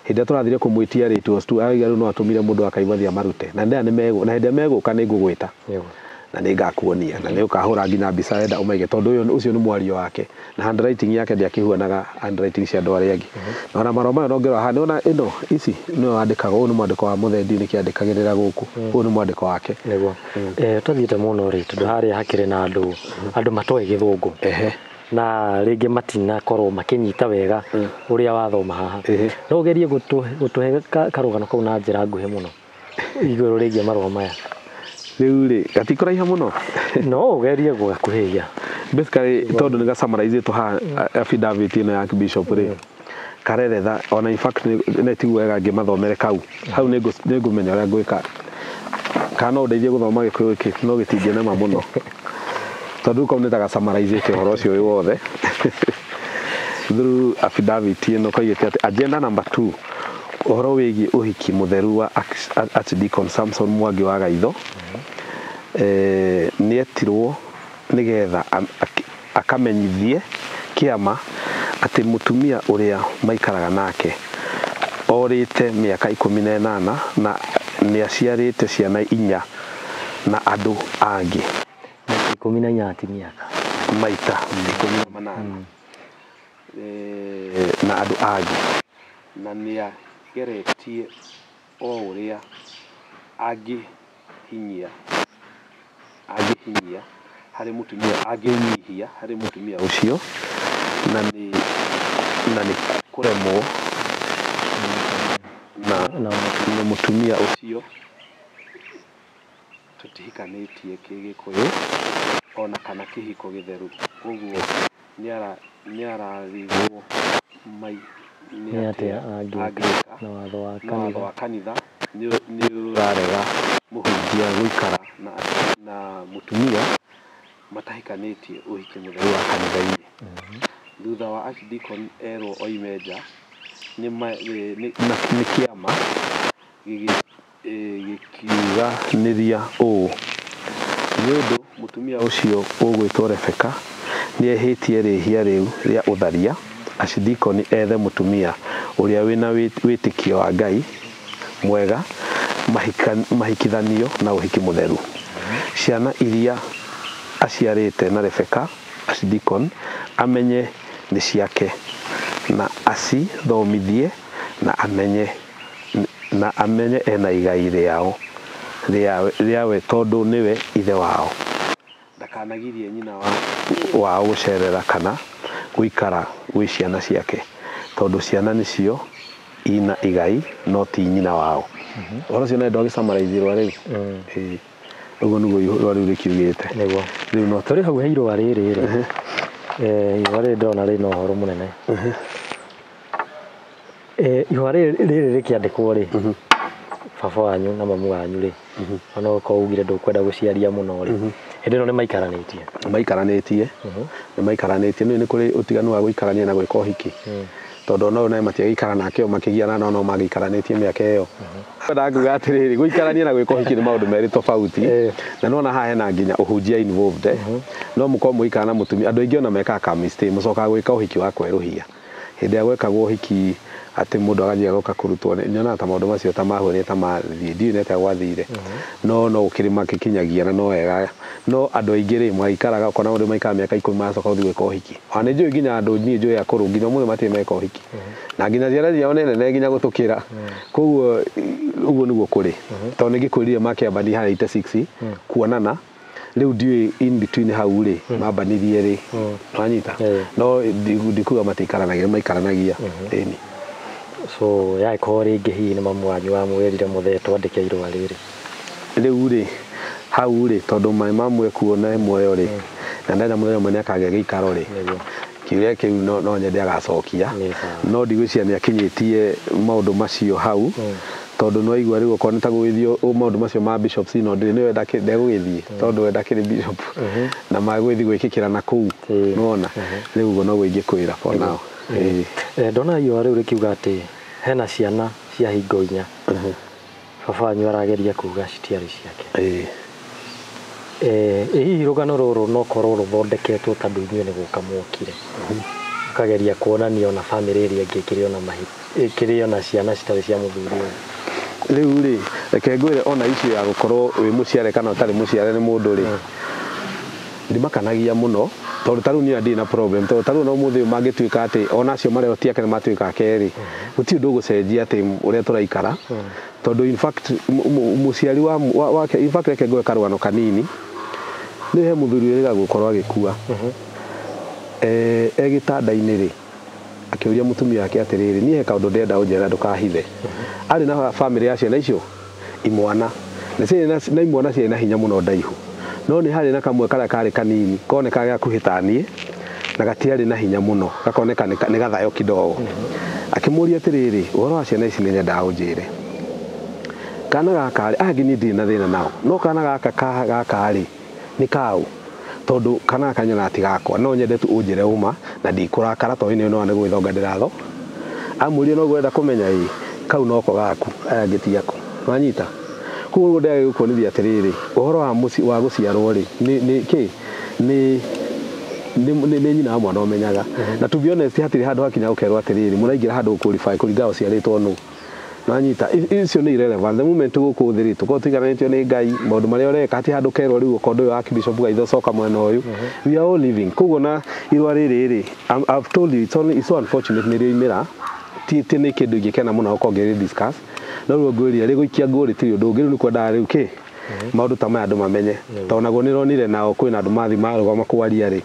Speaker 2: Hĩndĩ ĩrĩa tũrathire kũmwĩtia rĩ, it was too, arauga rĩu no atũmire mũndũ archive athiĩ amarute, na ndĩra nĩ na hĩndĩ ĩrĩa megũka nĩ ngũgwĩta na nĩ ngakuonia, na nĩ ũkahũra nginya mbica wenda ũmaige, tondũ ũyũ ũcio nĩ mwario wake, na handwriting yake ndĩakĩhuanaga handwriting cia andũ arĩa angĩ. Na ona marũa maya nongera haha, nĩwona ĩno ici nĩyo andĩkaga, ũyũ nĩ mwandĩko wa mũthee, ndiũĩ nĩkĩ andĩkagĩrĩra gũkũ, ũyũ nĩ mwandĩko wake.
Speaker 1: Nĩguo. Tũthiĩte mũno rĩ, tondũ harĩa hakĩrĩ na andũ matoĩ gĩthũngũ. Na rĩngĩ matinakorwo makĩnyita wega ũrĩa wathoma haha. No ũgerie gũtũhe karũgano kau na njĩra nguhĩ mũno igũrũ rĩgiĩ marũa maya.
Speaker 2: Rĩu rĩ, gatikũraiha mũno?
Speaker 1: No ũgerie gũgakuhĩhia.
Speaker 2: Basically tondũ nĩ gacamaraizĩtwo haha affidavit ĩno ya Bishop rĩ, kareretha ona in fact nĩ tiguo wega ngĩmathomere kau, hau nĩ ngũmenya ũrĩa ngwĩka, kana no ndeithie gũthoma Gĩkũyũ gĩkĩ no gĩtingĩnema mũno, tondũ kau nĩ ta gacamaraizĩte ũhoro ũcio wĩ wothe through affidavit ĩno koigĩte atĩ agenda number 2, ũhoro wĩgiĩ ũhiki mũtheru wa Archdeacon Samson Mwangi wa Gaitho, nĩetirwo nĩgetha akamenyithie kĩama atĩ mũtumia ũrĩa maikaraga nake orĩte mĩaka 18 na nĩaciarĩte ciana 4 na andũ angĩ.
Speaker 1: Mĩaka 14 ti mĩaka.
Speaker 2: Maita 18. Na andũ angĩ. Na nĩageretie o ũrĩa angĩhinyia harĩ mũtumia, angĩnyihia harĩ mũtumia ũcio, na nĩ kũremwo na mũtumia ũcio tũtihikanĩtie kĩgĩkũyũ ona kana kĩhiko gĩtheru, koguo nĩararigwo nĩ atĩa angĩka
Speaker 1: na watho
Speaker 2: wa kanitha nĩ ũrarega mũhunjia gũikara na mũtumia matahikanĩtie ũhiki mũtheru wa kanitha-inĩ. Thutha wa Archdeacon erwo oime nja nĩ kĩama gĩkiuganĩria ũũ, nĩ ũndũ mũtumia ũcio ũgwĩtwo Rebecca nĩehĩtie rĩhia rĩu rĩa ũtharia, Archdeacon ethe mũtumia ũrĩa wĩna wĩtĩkio wa Ngai mwega mahikithanio na ũhiki mũtheru. Ciana iria aciarĩte na Rebecca Archdeacon amenye nĩ ciake na acithomithie na amenye ena igai rĩao rĩawe tondũ nĩwe ithe wao. Ndakanagirie nyina wao gũcerera kana gũikara gwĩ ciana ciake. Tondũ ciana nĩcio ina igai no ti nyina wao. Ũhoro ũcio no ndwagĩcamaraithirwo rĩu. Ĩĩ. Ũguo nĩguo irũa rĩu rĩkiugĩte.
Speaker 1: Nĩguo.
Speaker 2: Rĩu no
Speaker 1: Tũrĩ hau he irũa rĩrĩ rĩ. Irũa rĩrĩ ndĩrona rĩna ũhoro mũnene. Ihũa rĩrĩ rĩkĩandĩkwo rĩ, baba wanyu na mamu wanyu rĩ, ona okorwo ugire ndũkwenda gũciaria mũno rĩ, hĩndĩ ĩno nĩ maikaranĩtie.
Speaker 2: Maikaranĩtie. Nĩ maikaranĩtie. Nĩ kũrĩ ũtiganu wa gũikarania na gwĩka ũhiki. Tondũ ona ũyũ naye matiagĩikara nake o makĩgiana no magĩikaranĩtie mĩaka ĩyo. Ndakuga atĩrĩrĩ, gũikarania na gwĩka ũhiki nĩ maũndũ merĩ tofauti. Na nĩwona haha hena nginya ũhunjia involved. No mũkorwo mũgĩikara na mũtumia, andũ aingĩ ona mekaga ka mistake, mũcokaga gwĩka ũhiki wa kwerũhia. Hĩndĩ ĩrĩa gwekagwo ũhiki atĩ mũndũ agathiĩ agoka kũrutwo, nyonaga ta maũndũ macio ta mahũrire ta mathiĩ, ndiũĩ nĩ atĩa gwathire. No no gũkĩrĩ magĩkinyagia na no wega. No andũ aingĩ rĩ, maikaraga, ũkona mũndũ maikara mĩaka 10 magacoka gũthiĩ gwĩka ũhiki. Ona nĩ njũĩ nginya andũ niĩ njũĩ akũrũ nginya ũmũthĩ matirĩ meka ũhiki. Na nginya ciana ciao nĩ nene nginya gũtũkĩra. Koguo ũguo nĩguo kũrĩ. Tondũ nĩ ngĩkwĩrire makĩambania harĩa 86 kuonana, rĩu ndiũĩ in between hau rĩ, mambanirie rĩ, wanyita? No ndikuga matiikaranagia, maikaranagia. Ĩni.
Speaker 1: So yagĩkorwo rĩngĩ hihi nĩ mamu wanyu wamwĩrire mũthee twandĩke irũa rĩrĩ.
Speaker 2: Rĩu rĩ, hau rĩ, tondũ my mamu ekuo na e muoyo rĩ, na ndenda mũthenya ũmwe nĩakagĩa gĩikaro rĩ, kĩũria kĩu no nyende agacokia. No ndigwĩciria nĩakinyĩtie maũndũ macio hau, tondũ no aigua rĩu okorwo nĩ ta gũgĩthiĩ maũndũ macio ma bishop synod rĩ, nĩwe ndegũgĩthiĩ, tondũ we ndakĩrĩ bishop. Na magũgĩthiĩ gwĩkĩkĩra na kũu, nĩwona? Rĩu ũguo noguo ingĩkwĩra for now.
Speaker 1: Ndona irũa rĩu rĩkiuga atĩ hena ciana cia hingo inya. Baba wanyu arageria kuga citiarĩ ciake. Hihi rũgano rũrũ no korwo rũthondeketwo tondũ inyuĩ nĩ gũka mwokire. Ũkageria kuonania ona bamĩrĩ ĩrĩa ĩngĩ ĩkĩrĩ ona ciana citarĩ cia mũthuri ũyũ.
Speaker 2: Rĩu rĩ, reke ngwĩre ona issue ya gũkorwo wĩ mũciare kana ũtarĩ mũciare nĩ mũndũ rĩ, ndimakanagia mũno, tondũ ta rĩu niĩ ndirĩ na problem, tondũ ta rĩu ona ũmũthĩ ũyũ mangĩtuĩka atĩ ona acio marĩa ti ake nĩ matuĩka ake rĩ, gũtirĩ ũndũ ũgũcenjia atĩ ũrĩa tũraikara. Tondũ in fact mũciari wake, in fact reke ngũhe karũgano kanini. Nĩ he mũthuri wĩrĩga gũkorwo agĩkua. E gĩtanda-inĩ rĩ, akĩũria mũtumia wake atĩrĩrĩ, niĩ he kaũndũ ndĩrenda ũnjĩre ndũkahithe. Arĩ na bamĩrĩ ya ciana icio imwana, na ciarĩ na imwana ciarĩ na hinya mũno ndaihu. No nĩ harĩ na kamwe karĩa karĩ kanini, konekaga gakuhĩ ta niĩ, na gatiarĩ na hinya mũno, gakoneka nĩ gathayo kidogo. Akĩmũria atĩrĩrĩ, ũhoro wa ciana ici nĩ nyendaga ũnjĩre. Kana gaka rĩ, aya niĩ ndirĩ na thĩna nao, no kana gaka gaka rĩ, nĩ kaũ? Tondũ kana gaka nyonaga ti gakwa, no nyende tu ũnjĩre ũma na ndikũrakara tondũ nĩ nĩwona nĩ gwĩthonga ndĩratho. Amũria no ngwenda kũmenya ĩ, kau noko gaku, aya angĩ ti aku. Wanyita? Koguo ndĩragĩa gũkuonithia atĩrĩrĩ, ũhoro wa mũciĩ wa gũciarwo rĩ, nĩ kĩ? Nĩ nyina wa mwana ũmenyaga. Na to be honest, hatirĩ handũ hakinya gũkerwo atĩrĩrĩ, mũraingĩra handũ gũqualify kũringana ũciarĩtwo nũ. Wanyita? Icio nĩ irrelevant. The moment gũkũ thĩ rĩ, tũkorwo tũigananĩtio nĩ Ngai, maũndũ marĩa ũreka, hatirĩ handũ ũkerwo rĩu okorwo ndũyũ Archbishop Gaitho coka mwena ũyũ. We are all living. Koguo na irũa rĩrĩ rĩ, I've told you, it's only, it's so unfortunate nĩ rĩoimĩra. Ti nĩ kĩndũ ingĩkena mũno gũkorwo ngĩrĩ discuss. No rĩu ngwĩrire, rĩgũikia ngũ rĩtirĩ ũndũ ũngĩ, rĩu nĩ kwendaga rĩu kĩ? Maũndũ ta maya andũ mamenye. Tondũ naguo nĩronire nao kwĩna andũ mathiĩ marũgama kwaria rĩ,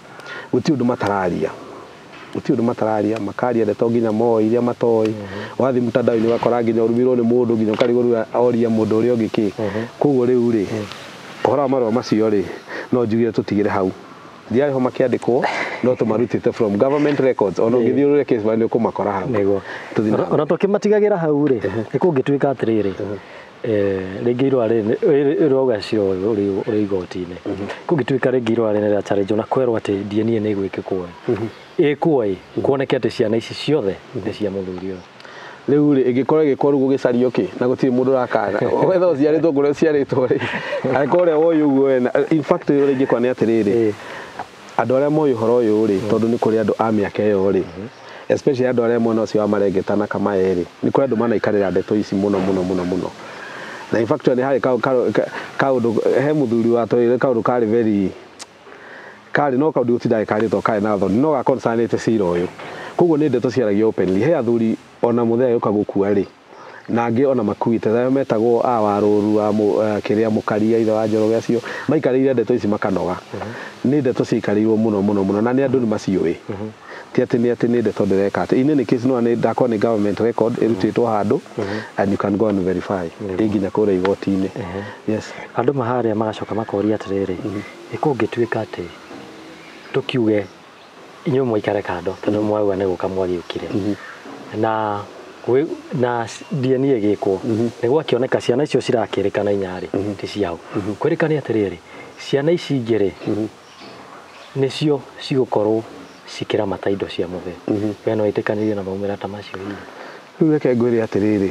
Speaker 2: gũtirĩ ũndũ matararia. Gũtirĩ ũndũ matararia, makaria ndeto nginya moĩ iria matoĩ. Wathiĩ mtandao-inĩ ũgakora nginya ũrumirwo nĩ mũndũ, nginya ũkarigwo rĩu oria mũndũ ũrĩa ũngĩ kĩ. Koguo rĩu rĩ, ũhoro wa marũa macio rĩ, no njugire tũtigĩre hau. Ndiarĩ ho makĩandĩkwo, no tũmarutĩte from government records. Ona ũngĩthiĩ ũrore case file nĩ ũkũmakora hau.
Speaker 1: Nĩguo.
Speaker 2: Tũthiĩ na mbere.
Speaker 1: Ona tũkĩmatigagĩra hau rĩ, nĩ kũngĩtuĩka atĩrĩrĩ, rĩngĩ irũa rĩrĩ rĩrauga cira ũyũ ũrĩ igoti-inĩ. Kũngĩtuĩka rĩngĩ irũa rĩrĩ rĩa challenge na kwerwo atĩ DNA nĩ ĩgwĩkĩkwo ĩ, ĩkwo ĩ, kuoneke atĩ ciana ici ciothe nĩ cia mũthuri ũyũ.
Speaker 2: Rĩu rĩ, ĩngĩkorwo ĩgĩkwo rĩu gũgĩcario kĩ, na gũtirĩ mũndũ ũrakana. Wetha ũciarĩtwo kũrĩa ũciarĩtwo rĩ, angĩkorwo ũrĩa woĩ ũguo we na, in fact ũrĩa ingĩkora nĩ atĩrĩrĩ, andũ arĩa moĩ ũhoro ũyũ rĩ, tondũ nĩ kũrĩ andũ a mĩaka ĩyo rĩ, especially andũ arĩa mwena ũcio wa Marengeta na Kamae rĩ, nĩ kũrĩ andũ manaikarĩra ndeto ici mũno mũno mũno mũno. Na in fact nĩ harĩ kaũndũ, he mũthuri watwĩrire kaũndũ karĩ very, karĩ no kaũndũ gũtinda karĩtwo karĩ na thoni, no gaconcernĩte cira ũyũ. Koguo nĩ ndeto ciaragio openly. He athuri ona mũthee agĩũka gũkua rĩ, Na angĩ ona makuĩte thayo metagwo a Warũru wa kĩrĩa Mũkaria ithe wa Njoroge, acio maikarĩire ndeto ici makanoga. Nĩ ndeto ciaikarĩirwo mũno mũno mũno, na nĩ andũ nĩ maciũĩ, ti atĩ nĩ atĩ nĩ ndeto ndĩreka atĩ in any case no nĩ ndakwa nĩ government record ĩrutĩtwo handũ and you can go and verify ĩ nginya kũrĩa igoti-inĩ. Yes.
Speaker 1: Andũ maharĩa magacoka makoria atĩrĩrĩ, ĩkũngĩtuĩka atĩ tũkiuge inyuĩ mwaikare kando tondũ mwauga nĩ gũka mwagĩũkire na na DNA ĩgĩkwo nĩ gwakĩoneka ciana icio cirakĩrĩkana inyarĩ ti ciao, kwĩrĩkane atĩrĩrĩ, ciana ici ingĩ rĩ nĩcio cigũkorwo cikĩramata indo cia mũthee, we no ĩtĩkanĩrie na maumĩra ta macio hihi?
Speaker 2: Rĩu reke ngwĩre atĩrĩrĩ,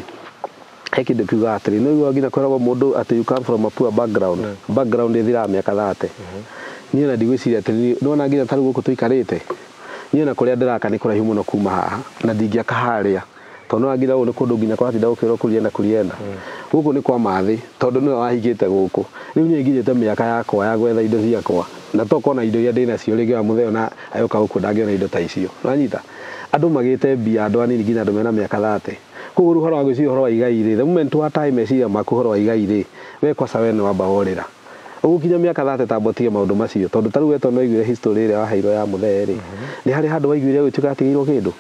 Speaker 2: he kĩndũ kiugaga atĩrĩ, nĩ ũiguaga nginya kwĩragwo mũndũ atĩ you come from a poor background, background ĩthiraga mĩaka 30. Niĩ ona ndigwĩciria atĩ nĩwona nginya ta rĩu gũkũ tũikarĩte, niĩ ona kũrĩa ndĩraka nĩ kũraihu mũno kuma haha na ndingĩaka harĩa, tondũ nĩwona nginya gũkũ nĩ kũndũ nginya kũratinda gũkĩrwo kurienda kurienda. Gũkũ nĩ kwa mathĩ tondũ nĩwe wahingĩte gũkũ. Rĩu niĩ nginyĩte mĩaka yakwa ya gwetha indo ciakwa, na tokorwo indo iria ndĩnacio rĩngĩ wa mũthee ona agĩũka gũkũ ndangĩona indo ta icio. Nĩwanyita? Andũ magĩte mbia, andũ anini nginya andũ mena mĩaka 30. Koguo rĩu ũhoro wa gwĩciria ũhoro wa igai rĩ, the moment wa time meciria maku ũhoro wa igai rĩ, we kwaca we nĩ wamba worĩra. Ũgũkinya mĩaka 30 tamba ũtige maũndũ macio, tondũ ta rĩu we tondũ nĩwaiguire history ĩrĩa waheirwo ya mũthee rĩ, nĩ harĩ handũ waiguire gũtuĩka atigĩirwo kĩndũ?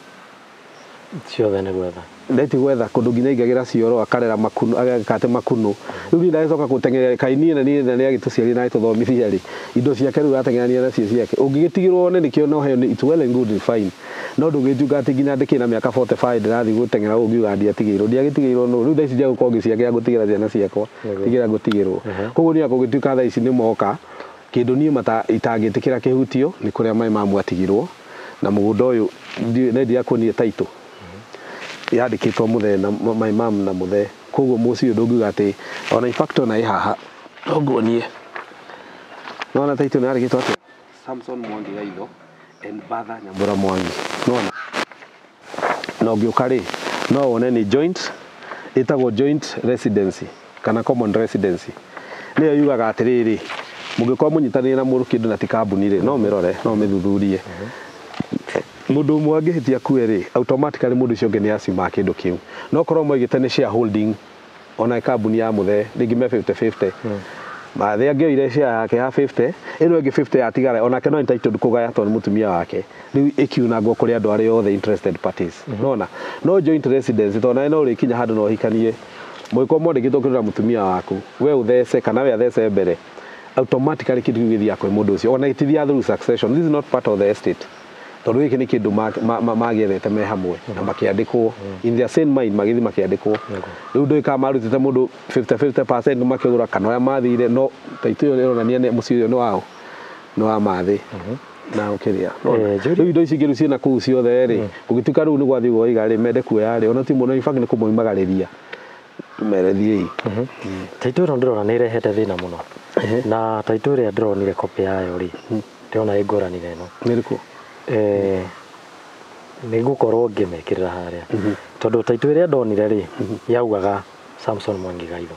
Speaker 1: Ciothe nĩ gwetha.
Speaker 2: Ndeti gwetha kũndũ nginya aingagĩra cioro akarera makuno, ageka atĩ makuno. Rĩu niĩ ndagĩcoka gũteng'eria kaĩ niĩ na niĩ na nĩ agĩtũciarire na agĩtũthomithia rĩ, indo ciake rĩu ateng'erania nacio ciake. Ũngĩgĩtigĩrwo wone nĩkĩo no heo it's well and good fine. No ndũngĩtuĩka atĩ nginya ndĩkĩrĩ na mĩaka 45 ndĩrathiĩ gũteng'era ũguo ngiuga ndiatigĩirwo. Ndiagĩtigĩirwo nũ? Rĩu thaa ici ndiagũkorwo ngĩciakĩra ngũtigĩra ciana ciakwa, tigĩra ngũtigĩrwo. Koguo niĩ kũngĩtuĩka thaa ici nĩ moka, kĩndũ niĩ mata itangĩtĩkĩra kĩhutio nĩ kũrĩa maĩ mamu atigirwo, na mũgũnda ũyũ nĩ ndiakuonie title yandĩkĩtwo mũthee na my mom na mũthee, koguo mũciĩ ũyũ ndũngiuga atĩ ona in fact ona ĩ haha no nguonie, nona title nĩ yandĩkĩtwo atĩa, Samson Mwangi Gaitho and Bertha Nyambura Mwangi, nona na ũngĩũka rĩ no wone nĩ joint, ĩtagwo joint residency kana common residency, nĩyo yugaga atĩrĩrĩ, mũngĩkorwo mũnyitanĩire na mũndũ kĩndũ na ti kambuni rĩ, no mĩrore no mĩthuthurie. Mũndũ ũmwe angĩhĩtia kue rĩ, automatically mũndũ ũcio ũngĩ nĩ acima kĩndũ kĩu. No korwo moigĩte nĩ shareholding, ona kambuni ya mũthee rĩngĩ me 50-50, Mathĩ angĩoire share yake ya 50, ĩno ĩngĩ 50 yatigara onake no entitled kũgaya tondũ nĩ mũtumia wake. Rĩu ĩkiunangwo kũrĩ andũ arĩa othe interested parties. Nona no joint residence tondũ nawe no ũrĩkinya handũ na ũhikanie, mũngĩkorwo mwandĩkĩtwo kĩndũ na mũtumia waku, we ũthece kana we athece mbere, automatically kĩndũ kĩu gĩthiaga kwĩ mũndũ ũcio, ona gĩtithiaga through succession. This is not part of the estate, tondũ gĩkĩ nĩ kĩndũ magĩethete me hamwe na makĩandĩkwo in their same mind, magĩthiĩ makĩandĩkwo. Rĩu ndũĩ kana marutĩte mũndũ 50-50% makĩgũra kana ũrĩa mathire, no taitũ ĩyo ĩronania nĩ mũciĩ ũyũ nĩ wao, nĩ wa mathĩ na ũkĩrĩa. Rĩu indo ici ingĩ rĩu ciĩna kũu ciothe rĩ, kũngĩtuĩka rĩu nĩ gwathiĩ gwaiga rĩ, mende kuoya rĩ, ona ti mũno, in fact nĩ kũmoimagarĩria mere thiĩi.
Speaker 1: Taitũ ĩno ndĩrona nĩ ĩrehete thĩna mũno, na taitũ ĩrĩa ndĩronire copy yayo rĩ, ndĩrona ĩ ngũrani na ĩno.
Speaker 2: Nĩ ĩrĩkũ?
Speaker 1: Nĩ ngũkorwo ngĩmekĩrĩra harĩa, tondũ taitũ ĩrĩa ndonire rĩ yaugaga Samson Mwangi Gaitho,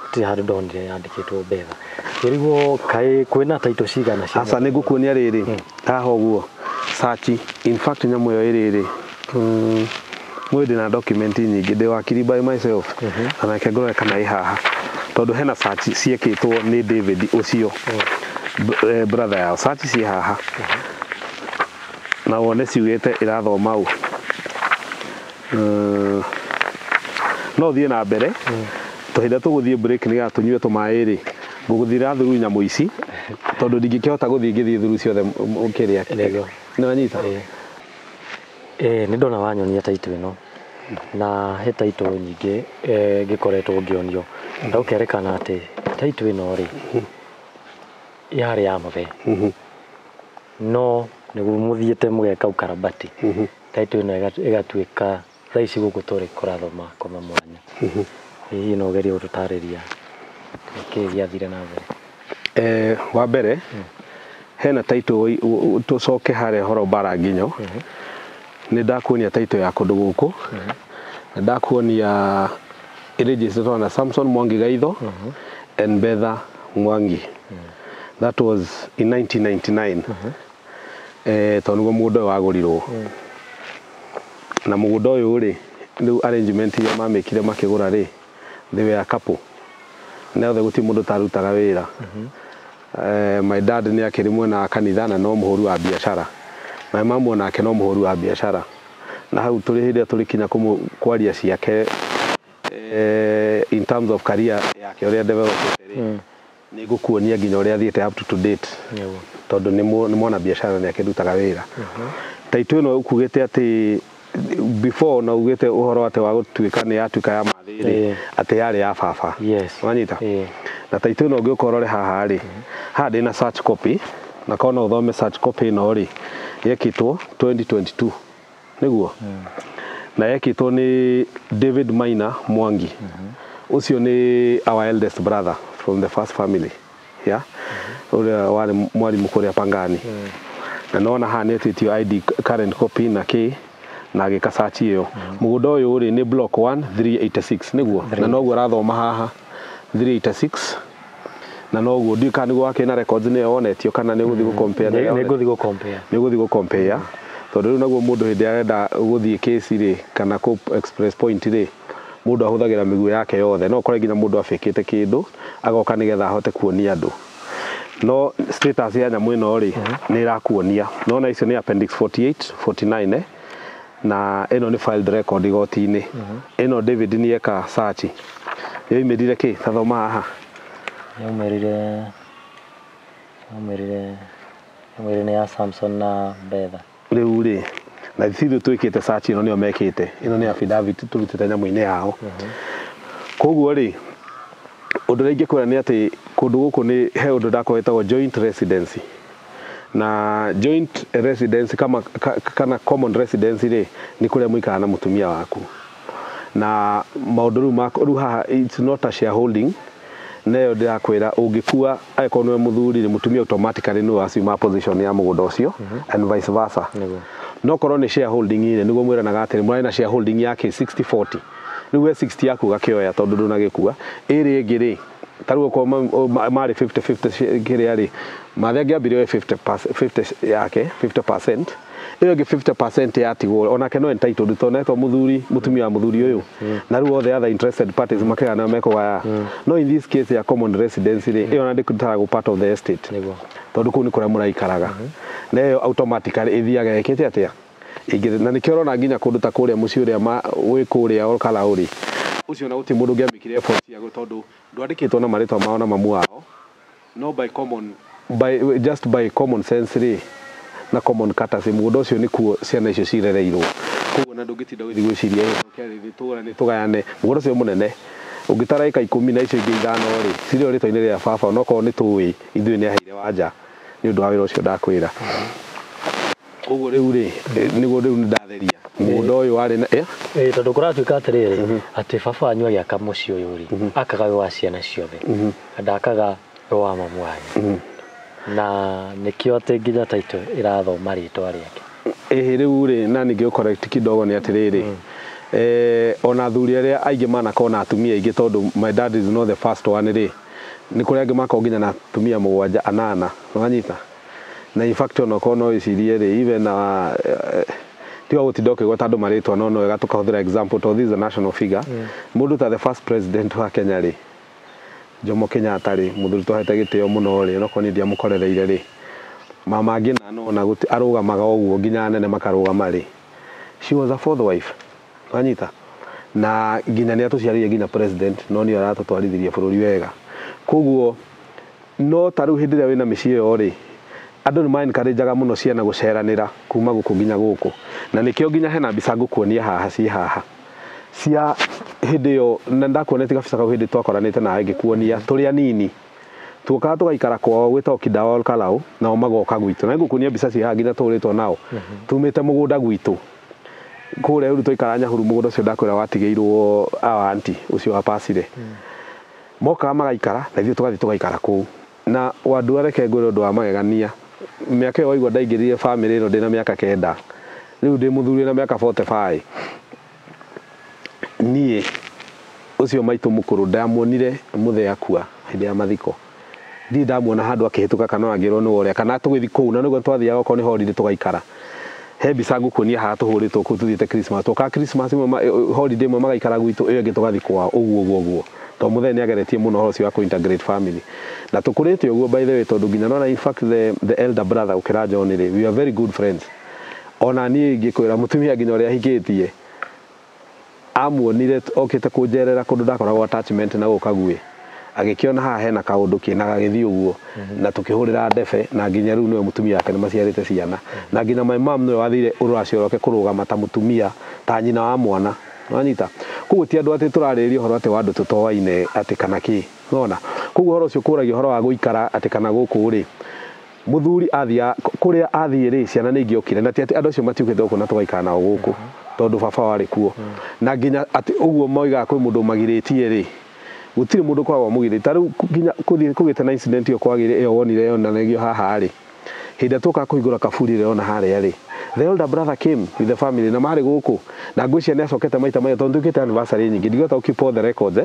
Speaker 1: gũtirĩ handũ ndonire yandĩkĩtwo Betha. Ngĩrigwo kaĩ kwĩna taitũ cigana cia
Speaker 2: Aca nĩ ngũkuonia rĩrĩ haha ũguo search, in fact nyamũ ĩyo ĩrĩrĩ mũĩ ndĩna document nyingĩ, ndĩ wakiri by myself, na reke ngũrore kana ĩ haha, tondũ hena search ciekĩtwo nĩ David ũcio brother yao, search ciĩ haha na wone ciugĩte ĩrathoma ũ. No thiĩ na mbere tũhinda tũgũthiĩ break nĩgetha tũnyue tũmaĩ rĩ, ngũgũthira through nyamũ ici tondũ ndingĩkĩhota gũthiĩ ngĩthiĩ through ciothe kĩrĩa.
Speaker 1: Nĩguo.
Speaker 2: Nĩwanyita?
Speaker 1: Nĩ ndona wanyonia taitũ ĩno, na he taitũ nyingĩ ngĩkoretwo ngĩonio, na gũkerekana atĩ taitũ ĩno rĩ yarĩ ya mũthee, no nĩguo mũthiĩte mũgeka ukarabati, taitũ ĩno ĩgatuĩka thaa ici gũkũ tũrĩ kũrathoma koma mwanya. Hihi no ũgerie gũtũtarĩria nĩkĩĩ gĩathire na mbere?
Speaker 2: Wa mbere hena taitũ, tũcoke harĩa horo bara nginyo, nĩ ndakuonia taitũ ya kũndũ gũkũ, nĩ ndakuonia ĩrĩnjĩcĩtwo na Samson Mwangi Gaitho and Betha Mwangi. That was in 1999. Tondũ nĩguo mũgũnda ũyũ wagũrirwo. Na mũgũnda ũyũ rĩ rĩu arrangement iria mamĩkire makĩgũra rĩ, they were a couple na othe gũtirĩ mũndũ ũtarutaga wĩra. My dad nĩ akĩrĩ mwena wa kanitha na no mũhũri wa biacara, my mom onake no mũhũri wa biacara, na hau tũrĩ hĩndĩ ĩrĩa tũrĩkinya kwaria ciake, in terms of career yake ũrĩa developete rĩ, nĩ ngũkuonia nginya ũrĩa athiĩte up to date, tondũ nĩ mwana biacara, nĩ akĩrutaga wĩra. Taitũ ĩno ũkugĩte atĩ before na ugĩte ũhoro atĩ wa gũtuĩka nĩ yatuĩka ya mathĩ rĩ, atĩ yarĩ ya baba. Wanyita? Na taitũ ĩno ũngĩũka ũrore haha rĩ, haha ndĩna search copy, na korwo no ũthome search copy ĩno rĩ, yekĩtwo 2022 nĩguo, na yekĩtwo nĩ David Maina Mwangi. Ũcio nĩ our eldest brother from the first family, yeah, ũrĩa warĩ mwarimũ kũrĩa Pangani. Na nona haha nĩ etĩtio ID current copy na kĩ na agĩka search ĩyo. Mũgũnda ũyũ rĩ, nĩ block 1 386 nĩguo, na noguo arathoma haha 386, na noguo ndiũĩ kana nĩguo wakĩ na records nĩyo wonetio kana nĩ ũgũthiĩ gũ-compare na ĩrĩa
Speaker 1: Nĩ
Speaker 2: wonetio.
Speaker 1: ngũthiĩ gũ-compare.
Speaker 2: Nĩ ũgũthiĩ gũ-compare, tondũ rĩu naguo mũndũ hĩndĩ ĩrĩa arenda gũthiĩ case rĩ, kana kũ express point rĩ, mũndũ ahũthagĩra mĩguo yake yothe. No ũkore nginya mũndũ abĩkĩte kĩndũ agoka nĩgetha ahote kuonia andũ, no status ya nyamũ ĩno rĩ, nĩ ĩrakuonia. Nona icio nĩ appendix 48 49, na ĩno nĩ filed record igoti-inĩ. Ĩno David nĩ eka search, yoimĩrire kĩ? Tathoma haha.
Speaker 1: Yaumĩrire nĩ ya Samson na Betha.
Speaker 2: Rĩu rĩ, na ithuĩ twĩkĩte search ĩno nĩyo mekĩte. Ĩno nĩ affidavit tũrutĩte nyamũ-inĩ yao. Koguo rĩ, ũndũ ũrĩa ingĩkwĩra nĩ atĩ kũndũ gũkũ nĩ he ũndũ ndakorwo wĩtagwo joint residency, na joint residency kama, kana common residency rĩ, nĩ kũrĩa mũikaraga na mũtumia waku na maũndũ rĩu rĩu haha it's not a shareholding. Neyo ndĩrakwĩra, ũngĩkua, angĩkorwo nĩwe mũthuri rĩ, mũtumia automatically nĩwe assume position ya mũgũnda ũcio and vice versa. No korwo nĩ shareholding rĩ, nĩguo mwĩranaga atĩrĩ mũrarĩ na shareholding yake 60-40, rĩu we 60 yaku ũgakĩoya tondũ ndũnagĩkua. Ĩrĩa ĩngĩ rĩ, ta rĩu okorwo marĩ 50-50 kĩrĩa rĩ, mathe angĩambire oe 50 50 yake 50%, ĩyo ĩngĩ 50% yatigwo onake no entitled, tondũ etwo mũthuri mũtumia wa mũthuri ũyũ, na rĩu othe other interested parties makĩgana mekũgaya. No in this case ya common residency rĩ, ĩyo ona ndĩtaragwo part of the estate, tondũ kũu nĩ kũrĩa mũraikaraga, na ĩyo automatically ĩthiaga ĩkĩte atĩa ĩngĩ. Na nĩkĩo ũrona nginya kũndũ ta kũrĩa mũciĩ ũrĩa wĩ kũrĩa Olkalau rĩ, ũcio ona gũtirĩ mũndũ ũngĩamĩkire effort cia tondũ ndwandĩkĩtwo na marĩtwa mao na mamu wao, no by common by just by common sense rĩ, na common courtesy, mũgũnda ũcio nĩkuo ciana icio cirereirwo. Koguo na ndũngĩtinda ũgĩthiĩ gwĩciria, "Ĩ, tũke rĩrĩ tũgũrane tũgayane mũgũnda ũcio mũnene ũngĩtara ĩka 10 na icio ingĩ 5 rĩ, cirĩ o rĩtwa-inĩ rĩa baba, onokorwo nĩ tũĩ ithuĩ nĩ aheire wanja nĩ ũndũ wa wĩra ũcio ndakwĩra." Koguo rĩu rĩ, nĩguo rĩu nĩ ndatheria mũgũnda ũyũ warĩ na
Speaker 1: Ĩ, tondũ kũratuĩka atĩrĩrĩ, atĩ baba wanyu agĩaka mũciĩ ũyũ rĩ, akaga wĩ wa ciana ciothe, ndakaga wĩ wa mamu wanyu, na nĩkĩo atĩ nginya title ĩrathoma rĩtwa rĩake.
Speaker 2: Ĩhĩ, rĩu rĩ, na ningĩ correct kidogo nĩ atĩrĩrĩ, ona athuri arĩa aingĩ manakorwo na atumia aingĩ, tondũ my dad is not the first one rĩ, nĩ kũrĩ angĩ makorwo nginya na atumia mũgwanja, anana, nĩwanyita? Na in fact ona okorwo no wĩcirie rĩ, even na tiga gũtinda ũkĩgweta andũ marĩtwa, no wega tũkahũthĩra example tondũ this is a national figure. Mũndũ ta the first president wa Kenya rĩ, Jomo Kenyatta rĩ, mũthuri twahete gĩtĩo mũno rĩ, onokorwo niĩ ndiamũkorereire rĩ, mama ngina nona arũgamaga ũguo nginya anene makarũgama rĩ, she was a fourth wife, wanyita? Na nginya nĩ atũciarĩire nginya president, no nĩyo aratũtwarithirie bũrũri wega. Koguo no ta rĩu hĩndĩ ĩrĩa wĩna mĩciĩ ĩyo rĩ, andũ nĩ ma-encourage-aga mũno ciana gũceranĩra kuma gũkũ nginya gũkũ, na nĩkĩo nginya hena mbica ngũkuonia haha, ciĩ haha cia hĩndĩ ĩyo, na ndakuonetie gabica kau hĩndĩ twakoranĩte nawe ngĩkuonia tũrĩ anini, tuokaga tũgaikara kwao gwĩtagwo Kidawa Olkalau, nao magoka gwitũ, na ngũkuonia mbica ciĩ haha nginya tũhũrĩtwo nao tumĩte mũgũnda gwitũ kũrĩa rĩu twaikara Nyahuru, mũgũnda ũcio ndakwĩra watigĩirwo our auntie ũcio wa pasire. Mokaga magaikara na ithuĩ tũgathiĩ tũgaikara kũu. Na Wandua, reke ngwĩre ũndũ wa magegania. Mĩaka ĩyo waigua ndaingĩrire bamĩrĩ ĩno ndĩna mĩaka 9, rĩu ndĩ mũthuri na mĩaka 45. Niĩ ũcio maitũ mũkũrũ ndamuonire mũthee akua hĩndĩ ya mathiko, ndirĩ ndamuona handũ akĩhĩtũka kana angĩrwo nĩ ũrĩa kana tũgĩthiĩ kũu, na nĩguo twathiaga okorwo nĩ holiday tũgaikara. He mbica ngũkuonia haha tũhũrĩtwo kũu tũthiĩte Christmas, twokaga Christmas imwe, holiday imwe magaikara gwitũ, ĩyo ĩngĩ tũgathiĩ kwao, ũguo ũguo ũguo, tondũ mũthee nĩ ageretie mũno ũhoro ũcio wa kũ-integrate family na tũkũrĩte ũguo. By the way, tondũ nginya nona, in fact, the elder brother gũkĩra John rĩ, we are very good friends. Ona niĩ ingĩkwĩra mũtumia nginya ũrĩa ahikĩtie amuonire okĩte kũnjerera kũndũ ndakoragwo attachment na gũka guĩ, agĩkĩona haha hena kaũndũ kĩna gagĩthiĩ ũguo na tũkĩhũrĩra ndebe, na nginya rĩu nĩwe mũtumia wake, nĩ maciarĩte ciana, na nginya my mom nĩwe wathire ũrũracio rwake kũrũgama ta mũtumia, ta nyina wa mwana, wanyita. Koguo ti andũ atĩ tũrarĩrĩria ũhoro atĩ wa andũ tũtoaine atĩ kana kĩ nona. Koguo ũhoro ũcio kũragia ũhoro wa gũikara atĩ kana gũkũ rĩ, mũthuri athiĩ kũrĩa athiĩ rĩ, ciana nĩ ingĩokire, na ti atĩ andũ acio matiũkĩte gũkũ na tũgaikara nao gũkũ tondũ baba warĩ kuo. Na nginya atĩ ũguo moigaga kwĩ mũndũ magirĩtie rĩ, gũtirĩ mũndũ ũkoragwo mũgirĩtie. Ta rĩu nginya kũthiĩ kũgĩte na incident ĩyo kwagĩre ĩyo wonire yonanagio haha rĩ, hĩndĩ ĩrĩa twokaga kũhingũra kaburi ĩrĩa ona harĩa rĩ, the elder brother came with the family na marĩ gũkũ, na ngwĩciria nĩ acokete maita maingĩ tondũ twĩkĩte anniversary nyingĩ. Ndigĩhota keep all the records,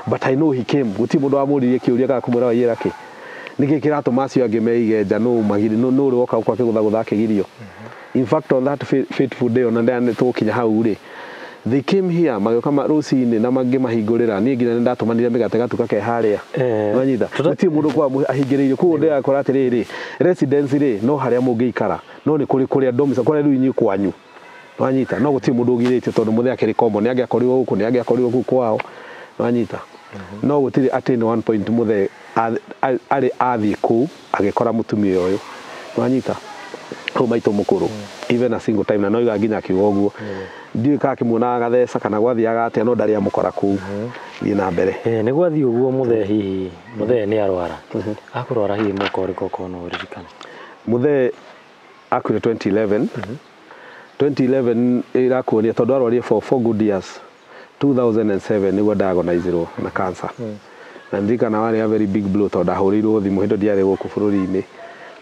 Speaker 2: but I know he came. Gũtirĩ mũndũ wamũririe kĩũria kana kũmwĩra waiyĩra kĩ, nĩkĩ kĩratũma acio angĩ meige nja, nũ magiri nũ ũrĩ woka gũkũ akĩgũthagũtha akĩgirio. In fact, on that fateful day, ona ndĩa tũgũkinya hau rĩ, they came here magĩũka rũcinĩ na mangĩmahingũrĩra. Niĩ nginya nĩndatũmanire mĩgate gatuka ke harĩa. Wanyita, gũtirĩ mũndũ kwa ahingĩrĩirio. Koguo ndĩrakora atĩrĩrĩ, residence rĩ, no harĩa mũngĩikara, no nĩ kũrĩ kũrĩa domicile, kũrĩa rĩu inyuĩ kwanyu, wanyita. No gũtirĩ mũndũ ũgirĩtio tondũ mũthee akĩrĩ common, nĩ angĩakorirwo gũkũ, nĩ angĩakorirwo kũu kwao, wanyita. No gũtirĩ atĩ nĩ one point mũthee arĩ athiĩ kũu agĩkora mũtumia ũyũ, wanyita, hau maitũ mũkũrũ, even a single time. Na no iga nginya akiuga ũguo, ndiũĩ kana akĩmuonaga gatheca kana gwathiaga atĩa, no ndarĩ amũkora kũu. Thiĩ na mbere.
Speaker 1: Nĩ gwathiĩ ũguo, mũthee hihi mũthee nĩ arwara, akũrwara hihi mwaka ũrĩkũ okorwo no ũririkane?
Speaker 2: Mũthee akuire 2011. 2011 ĩrakuonia tondũ arwarire for 4 good years. 2007 nĩguo diagnosirwo na cancer, na ndirikana warĩ a very big blow tondũ ndahũrĩirwo thimũ hĩndĩ ndiarĩ gũkũ bũrũri-inĩ,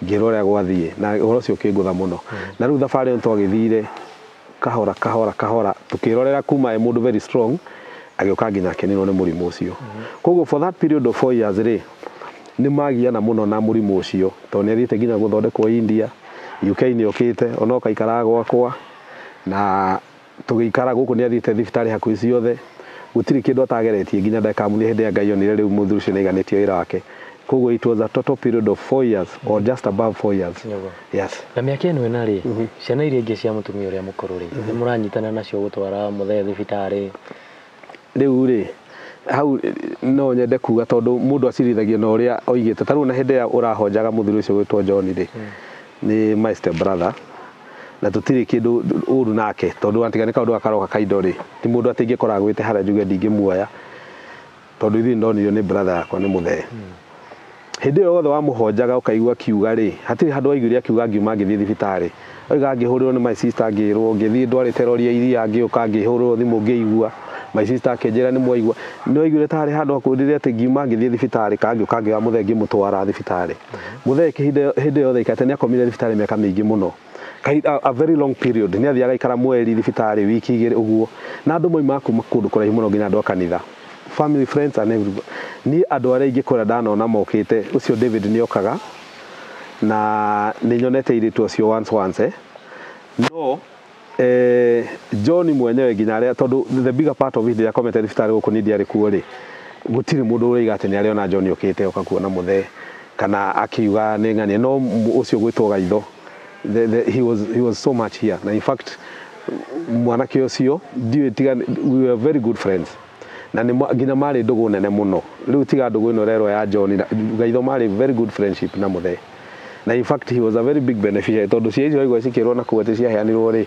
Speaker 2: ngĩrwo ũrĩa gwathiĩ, na ũhoro ũcio ũkĩngũtha mũno. Na rĩu thabarĩ ĩyo twagĩthire kahora kahora kahora, tukĩrorera kuma e mũndũ very strong agĩũka nginya akĩninwo nĩ mũrimũ ũcio. Koguo for that period of 4 years rĩ, nĩ magiana mũno na mũrimũ ũcio tondũ nĩ athiĩte nginya gũthondekwo India, UK nĩ okĩte ona okaikaraga gwakwa na tũgĩikara gũkũ, nĩ athiĩte thibitarĩ hakuhĩ ciothe, gũtirĩ kĩndũ atageretie nginya ndagĩka mũthia hĩndĩ ĩrĩa Ngai onire rĩu mũthuri ũcio nĩ aiganĩtie wĩra wake. Koguo it was a total period of 4 years or just above 4 years.
Speaker 1: Nĩguo.
Speaker 2: Yes.
Speaker 1: Na mĩaka ĩno ĩna rĩ, ciana iria ingĩ cia mũtumia ũrĩa mũkũrũ rĩ, nĩ mũranyitana nacio gũtwara mũthee thibitarĩ?
Speaker 2: Rĩu rĩ, hau no nyende kuga tondũ mũndũ acirithagio na ũrĩa oigĩte. Ta rĩu na hĩndĩ ĩrĩa ũrahonjaga mũthuri ũcio gwĩtwo John rĩ, nĩ my step brother na tũtirĩ kĩndũ ũru nake, tondũ atiga nĩ kaũndũ gakaroka kaindo rĩ, ti mũndũ atĩ ingĩkora agwĩte harĩa njuge ndingĩmuoya, tondũ ithuĩ ndonirio nĩ brother yakwa nĩ mũthee. Hĩndĩ ĩyo yothe wamũhonjaga ũkaigua akiuga rĩ, hatirĩ handũ waiguire akiuga ngiuma ngĩthiĩ thibitarĩ. Oiga ngĩhũrĩrwo nĩ my sister, ngĩrwo ngĩthiĩ ndwarĩte rori ya iria, ngĩũka ngĩhũrĩrwo thimũ, ngĩigua my sister akĩnjĩra nĩ mwaigua, nĩ waiguire tarĩ handũ akwĩrire atĩ ngiuma ngĩthiĩ thibitarĩ kana ngĩũka ngĩoya mũthee ngĩmũtwara thibitarĩ. Mũthee hĩndĩ ĩyo yothe aikarĩte, nĩ akomire thibitarĩ mĩaka mĩingĩ mũno, a very long period. Nĩ athiaga aikara mweri thibitarĩ, wiki 2 ũguo, na andũ moimaga kuma kũndũ kũraihu mũno, nginya andũ a kanitha, family friends and everybody. Niĩ andũ arĩa ingĩkwĩra ndanona mokĩte, ũcio David nĩ okaga na nĩ nyonete airĩtu acio once once, no John mwenyewe nginya arĩa, tondũ the bigger part of it rĩrĩa akomete thibitarĩ gũkũ niĩ ndiarĩ kuo rĩ, gũtirĩ mũndũ ũroiga atĩ nĩ arĩona John okĩte oka kuona mũthee kana akiuga nĩ ng'ania. No ũcio gwĩtwo Gaitho, he was so much here, na in fact mwanake ũcio ndiũĩ tiga we were very good friends na nĩ nginya marĩ ndũgũ nene mũno. Rĩu tiga ndũgũ ĩno ĩrerwo ya John na Gaitho, marĩ very good friendship na mũthee, na in fact he was a very big beneficiary tondũ cia icio waigua cikĩrwo na kũu atĩ ciaheanirwo rĩ,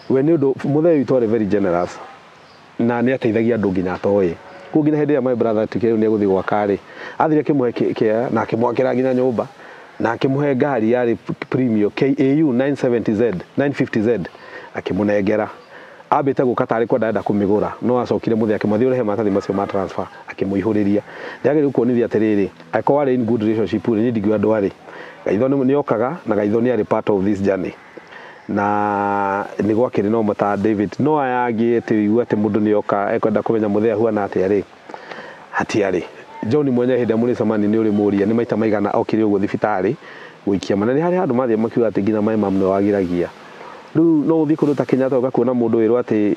Speaker 2: we nĩ ũndũ mũthee witũ arĩ very generous na nĩ ateithagia andũ nginya atoĩ. Koguo nginya hĩndĩ ĩrĩa my brother tuĩkire rĩu nĩ egũthiĩ gwaka rĩ, athire akĩmũhe kĩea na akĩmwakĩra nginya nyũmba na akĩmũhe ngari yarĩ Premio KAU 970Z, 950Z akĩmũnengera. Ambĩte gũka tarĩ kwenda enda kũmĩgũra, no acokire mũthee akĩmwathiĩ ũrehe maratathi macio ma transfer, akĩmũihũrĩria. Ndĩagĩrĩirwo kuonithia atĩrĩrĩ, angĩkorwo warĩ in good relationship rĩ, niĩ ndingiuga ndwarĩ. Gaitho nĩ okaga na Gaitho nĩ arĩ part of this journey na nĩ gwakĩrĩ no ta David, no aya angĩ atĩ ũigue atĩ mũndũ nĩ oka ekwenda kũmenya mũthee ahuana atĩa rĩ, hatiarĩ. John mwenyewe hĩndĩ ĩrĩa mũrĩcemania nĩ ũrĩmũria nĩ maita maigana okire ũguo thibitarĩ gũikia mana. Nĩ harĩ handũ mathiĩ makiuga atĩ nginya my mum nĩwe wagiragia. Rĩu no ũthiĩ kũndũ ta Kenyatta ũgakuona mũndũ wĩrwo atĩ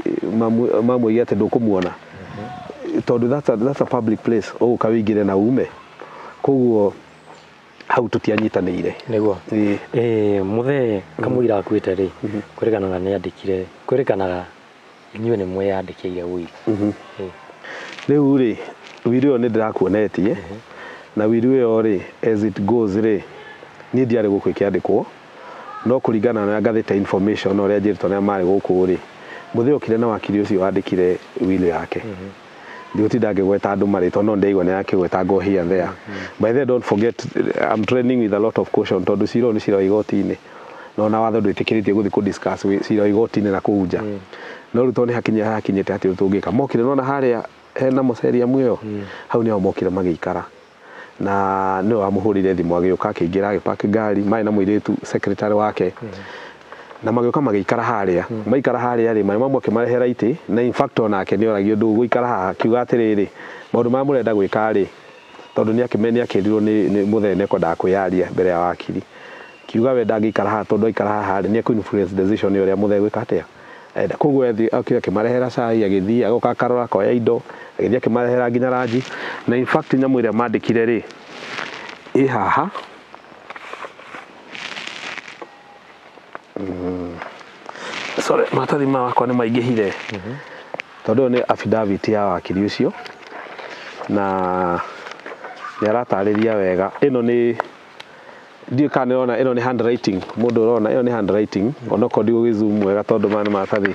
Speaker 2: mamũige atĩ ndũkũmuona, tondũ that's a public place, ũgũka wĩingĩre na ume. Koguo hau tũtianyitanĩire.
Speaker 1: Nĩguo. Mũthee kamũira akuĩte rĩ, kwĩrĩkanaga nĩ andĩkire, kwĩrĩkanaga inyuĩ nĩ mweyandĩkĩire will.
Speaker 2: Rĩu rĩ, will ĩyo nĩ ndĩrakuonetie, na will ĩyo rĩ, as it goes rĩ, niĩ ndiarĩ gũkũ ĩkĩandĩkwo, no kũringana na ngathĩte information ũrĩa njĩrĩtwo nĩ marĩ gũkũ rĩ, mũthee okire na wakiri ũcio wandĩkire will yake. Ndigũtinda ngĩgweta andũ marĩtwa, no ndĩraigua nĩ akĩgwetangwo here and there. By the way, don't forget I'm training with a lot of caution, tondũ cira ũyũ nĩ cira wa igoti-inĩ, no na watho ndwĩtĩkĩrĩtie gũthiĩ kũ discuss cira wa igoti-inĩ na kũu nja. No rĩu tondũ nĩ hakinyĩte hakinyĩte hatirĩ ũndũ tũngĩka. Mokire nona harĩa hena mũceriamu ĩyo, hau nĩho mokire magĩikara, na nĩwe wamũhũrĩire thimũ agĩũka akĩingĩra agĩpark ngari, marĩ na mũirĩtu secretary wake, na magĩũka magĩikara harĩa. Maikara harĩa rĩ, maĩ mamwe akĩmarehera itĩ, na in fact onake nĩ oragio ndũ gũikara haha, akiuga atĩrĩrĩ, maũndũ marĩa mũrenda gwĩka rĩ, tondũ nĩ akĩrirwo nĩ mũthee nĩ ekwendaga kwĩyaria mbere ya wakiri, kiuga we ndangĩikara haha, tondũ aikara haha rĩ, nĩ ekũ influence decision ĩyo ũrĩa mũthee gwĩka atĩa enda. Koguo okire akĩmarehera cai, agĩthiĩ agoka akarora akoya indo, agĩthiĩ akĩmarehera nginya ranji. Na in fact nyamũ ĩrĩa mandĩkire rĩ, ĩ haha. Sorry, maratathi maya makwa nĩ maingĩhire, tondũ ĩyo nĩ affidavit ya wakiri ũcio, na nĩ aratarĩria wega. Ĩno nĩ ndiũĩ kana nĩ ũrona, ĩno nĩ handwriting, mũndũ ũrona ĩyo nĩ handwriting, onokorwo ndigũgĩ zoom wega tondũ maya nĩ maratathi.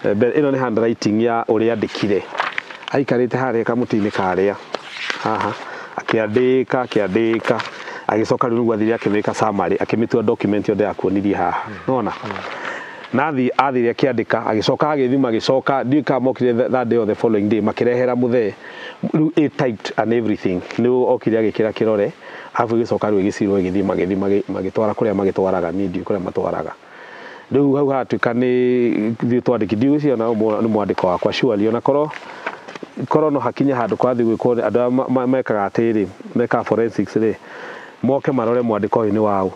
Speaker 2: Ĩno nĩ handwriting ya ũrĩa andĩkire, aikarĩte harĩa kamũtĩ-inĩ karĩa haha, akĩandĩka akĩandĩka, agĩcoka rĩu nĩguo athire akĩmĩka summary, akĩmĩtua document ĩyo ndĩrakuonirie haha, nona na athire akĩandĩka, agĩcoka agĩthiĩ magĩcoka, ndiũĩ kana mokire that day or the following day, makĩrehera mũthee rĩu ĩ typed and everything. Nĩ okire agĩkĩra kĩrore, arabu ĩgĩcoka rĩu ĩgĩcirwo, ĩgĩthiĩ magĩthiĩ magĩtwara kũrĩa magĩtwaraga, niĩ ndiũĩ kũrĩa matwaraga. Rĩu hau hatuĩka nĩ ithuĩ twandĩki, ndigwĩciria ona nĩ mwandĩko wakwa surely, ona korwo korwo no hakinye handũ kwathiĩ gwĩkwo, andũ arĩa mekaga atĩrĩ, mekaga forensics rĩ, moke marore mwandĩko ũyũ nĩ waũ,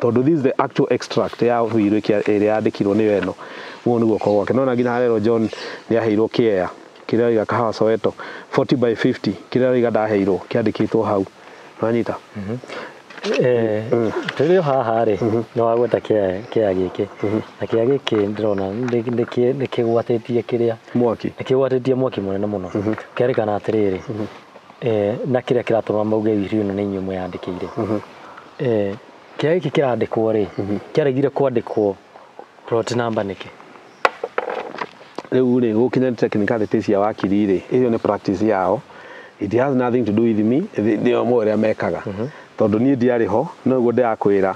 Speaker 2: tondũ this is the actual extract ya will ĩrĩa yandĩkirwo nĩyo ĩno. Ũguo nĩ guoko gwake. Nona nginya harerwo John nĩ aheirwo kĩea kĩrĩa oiga kahawa Soweto 40 by 50, kĩrĩa oiga ndaheirwo kĩandĩkĩtwo hau, nĩwanyita?
Speaker 1: Tũrĩ o haha rĩ, nĩ wagweta kĩea gĩkĩ, na kĩea gĩkĩ ndĩrona nĩ kĩgwatĩtie kĩrĩa
Speaker 2: mwaki,
Speaker 1: nĩ kĩgwatĩtie mwaki mũnene mũno. Kerĩkana atĩrĩrĩ, na kĩrĩa kĩratũma mauge will ĩno nĩ inyuĩ mweyandĩkĩire, kĩea gĩkĩ kĩrandĩkwo rĩ, kĩaregire kwandĩkwo plot number nĩkĩ?
Speaker 2: Rĩu rĩ, gũkinya nĩ technicalities cia wakiri rĩ, ĩyo nĩ practice yao, it has nothing to do with me. Nĩo moĩ ũrĩa mekaga, tondũ niĩ ndiarĩ ho. No nĩguo ndĩrakwĩra,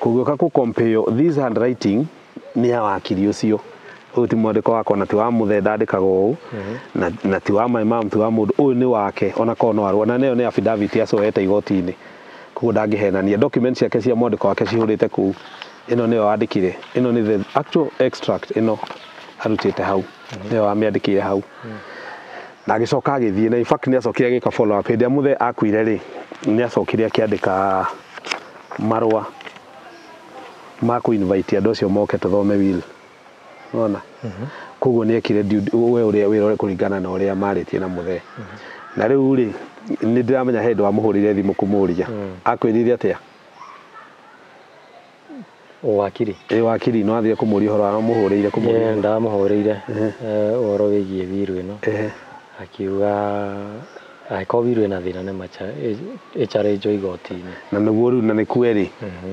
Speaker 2: kũgĩũka kũ compare this handwriting nĩ ya wakiri ũcio, ũyũ ti mwandĩko wakwa, na ti wa mũthee ndandĩkaga ũũ, na ti wa my mom, ti wa mũndũ, ũyũ nĩ wake, ona korwo no arũa na nĩyo nĩ affidavit acoete igoti-inĩ, koguo ndangĩhenania. Document ciake cia mwandĩko wake cihũrĩte kũu, ĩno nĩyo wandĩkire, ĩno nĩ the actual extract, ĩno arutĩte hau, nĩyo wamĩandĩkire hau. Na agĩcoka agĩthiĩ, na in fact nĩ acokire agĩka follow up hĩndĩ ĩrĩa mũthee akuire rĩ, nĩ acokire akĩandĩka marũa ma kũ invite andũ acio moke tũthome will, nona koguo nĩ ekire we ũrĩa wĩra ũrĩa kũringana na ũrĩa marĩtie na mũthee. Na rĩu rĩ, nĩ ndĩramenya hĩndĩ wamũhũrĩire thimũ kũmũria, akwĩrire atĩa?
Speaker 1: Wakiri?
Speaker 2: Ĩ, wakiri no athire kũmũria ũhoro wa mũhũrĩire kũmũria.
Speaker 1: Ndamũhũrĩire ũhoro wĩgiĩ will ĩno, akiuga angĩkorwo will ĩna thĩna nĩ ĩcharĩnjwo igoti-inĩ.
Speaker 2: Na nĩguo rĩu, na nĩ kweri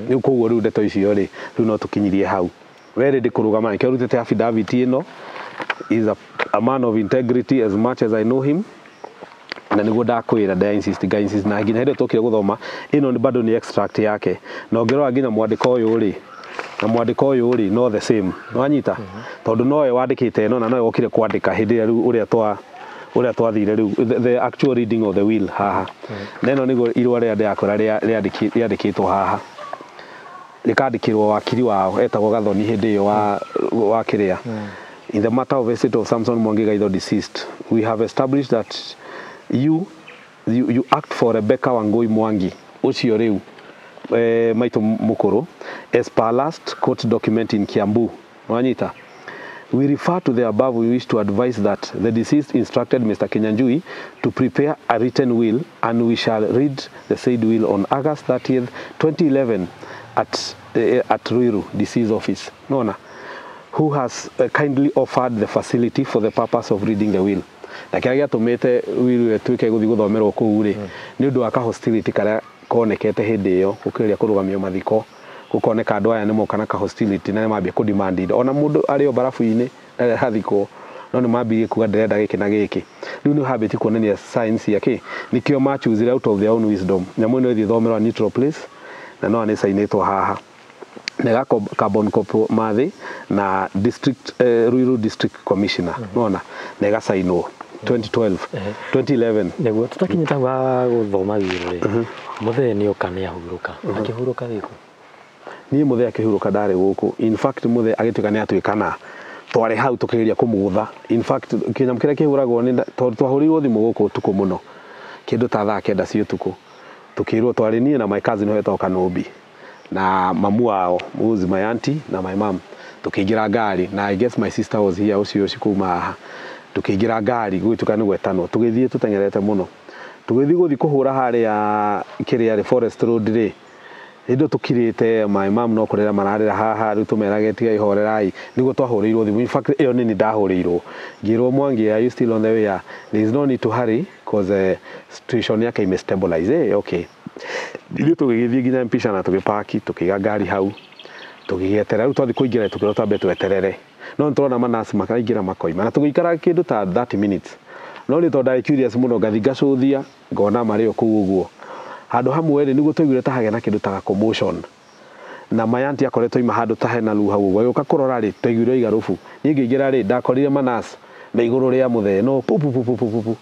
Speaker 2: rĩu, koguo rĩu ndeto icio rĩ, rĩu no tũkinyirie hau we rĩ, ndĩkũrũgama nĩkĩo arutĩte affidavit ĩno. Is a man of integrity as much as I know him, na nĩguo ndakwĩra nda insist, nga insist, na nginya hĩndĩ tũkire gũthoma ĩno nĩ bado nĩ extract yake, na ũngĩrora nginya mwandĩko ũyũ rĩ, na mwandĩko ũyũ rĩ, no the same, nĩwanyita? Tondũ nowe wandĩkĩte ĩno, na nowe wokire kwandĩka hĩndĩ ĩrĩa rĩu ũrĩa twathire rĩu the actual reading of the will haha. Na ĩno nĩguo irũa rĩrĩa ndĩrakwĩra rĩandĩkĩtwo haha, rĩkandĩkĩrwo wakiri wao etagwo Gathoni hĩndĩ ĩyo wa kĩrĩa. In the matter of estate of Samson Mwangi Gaitho deceased, we have established that you act for Rebecca Wangui Mwangi, ũcio rĩu maitũ mũkũrũ, as per last court document in Kiambu. Wanyita. We refer to the above. We wish to advise that the deceased instructed Mr. Kinyanjui to prepare a written will, and we shall read the said will on August 30th, 2011 at Ruiru Deceased Office. Nona, who has kindly offered the facility for the purpose of reading the will. Na kĩrĩa gĩatũmĩte will ĩtuĩke gũthiĩ gũthomerwo kũu rĩ, nĩ ũndũ wa ka hostility karĩa konekete hĩndĩ ĩyo gũkĩrĩria kũrũgamio mathiko, gũkoneka andũ aya nĩ moka na ka hostility na nĩ mambia kũ demand indo. Ona mũndũ arĩ o barabu-inĩ ndarĩ arathikwo, no nĩ mambirie kuga ndĩrenda gĩkĩ na gĩkĩ. Rĩu nĩ hambĩtie kuonania signs ya kĩ, nĩkĩo ma choose out of their own wisdom. Nyamũ ĩno ĩthiĩ ĩthomerwo neutral place na no nĩ cainĩtwo haha nega carbon copy mathi na district Ruiru District Commissioner nona nega sainwo 2012 2011
Speaker 1: niguo tutakinyita wa guthoma wiro ri muthee ni oka ni ahurũka akĩhurũka wĩkũ?
Speaker 2: Niĩ muthee akĩhurũka ndarĩ gũkũ. In fact muthee agĩtuĩka nĩ atuĩkana twarĩ hau tũkĩgeria kũmũgũtha. In fact kĩnyamũ kĩrĩa kĩhũragwo nĩ tondũ twahũrĩirwo thimũ gũkũ ũtukũ mũno kĩndũ ta thaa 9 cia ũtukũ, tũkĩrwo twarĩ niĩ na my cousin wetagwo Kanũmbi na mamu wao who my auntie na my mom, tukĩingĩra ngari na I guess my sister was here ũcio ũcio kuma haha. Tukĩingĩra ngari gũgĩtuĩka nĩ gwetanwo, tũgĩthiĩ tũteng'erete mũno, tũgĩthiĩ gũthiĩ kũhũra harĩa kĩrĩa rĩ Forest Road rĩ, hĩndĩ tũkirĩte my mom no kũrĩra mararĩra haha, rĩu tũmerage tigai horerai, nĩguo twahũrĩirwo thimũ. In fact ĩyo nĩ niĩ ndahũrĩirwo ngĩrwo Mwangi, are you still on the way? There is no need to hurry cause situation yake ime stabilize. Okay, ithuĩ tũgĩgĩthiĩ nginya Mpisha na tũgĩpaki tũkĩiga ngari hau tũgĩgĩeterera. Rĩu twathiĩ kũingĩra tũkĩrwo twambe tweterere, no nĩ tũrona manasi makaingĩra makoima na tũgĩikara kĩndũ ta 30 minutes. No nĩ tondũ ndarĩ curious mũno ngathiĩ ngacũthia ngona marĩ o kũu ũguo handũ hamwe rĩ, nĩguo twaiguire ta hagĩa na kĩndũ ta commotion na my auntie akoretwo ima handũ ta hena ruha ũguo, agĩũka kũrora rĩ, twaiguire igarũbu. Niĩ ngĩingĩra rĩ, ndakorire manasi me igũrũ rĩa mũthee no pu pu pu pu pu pu.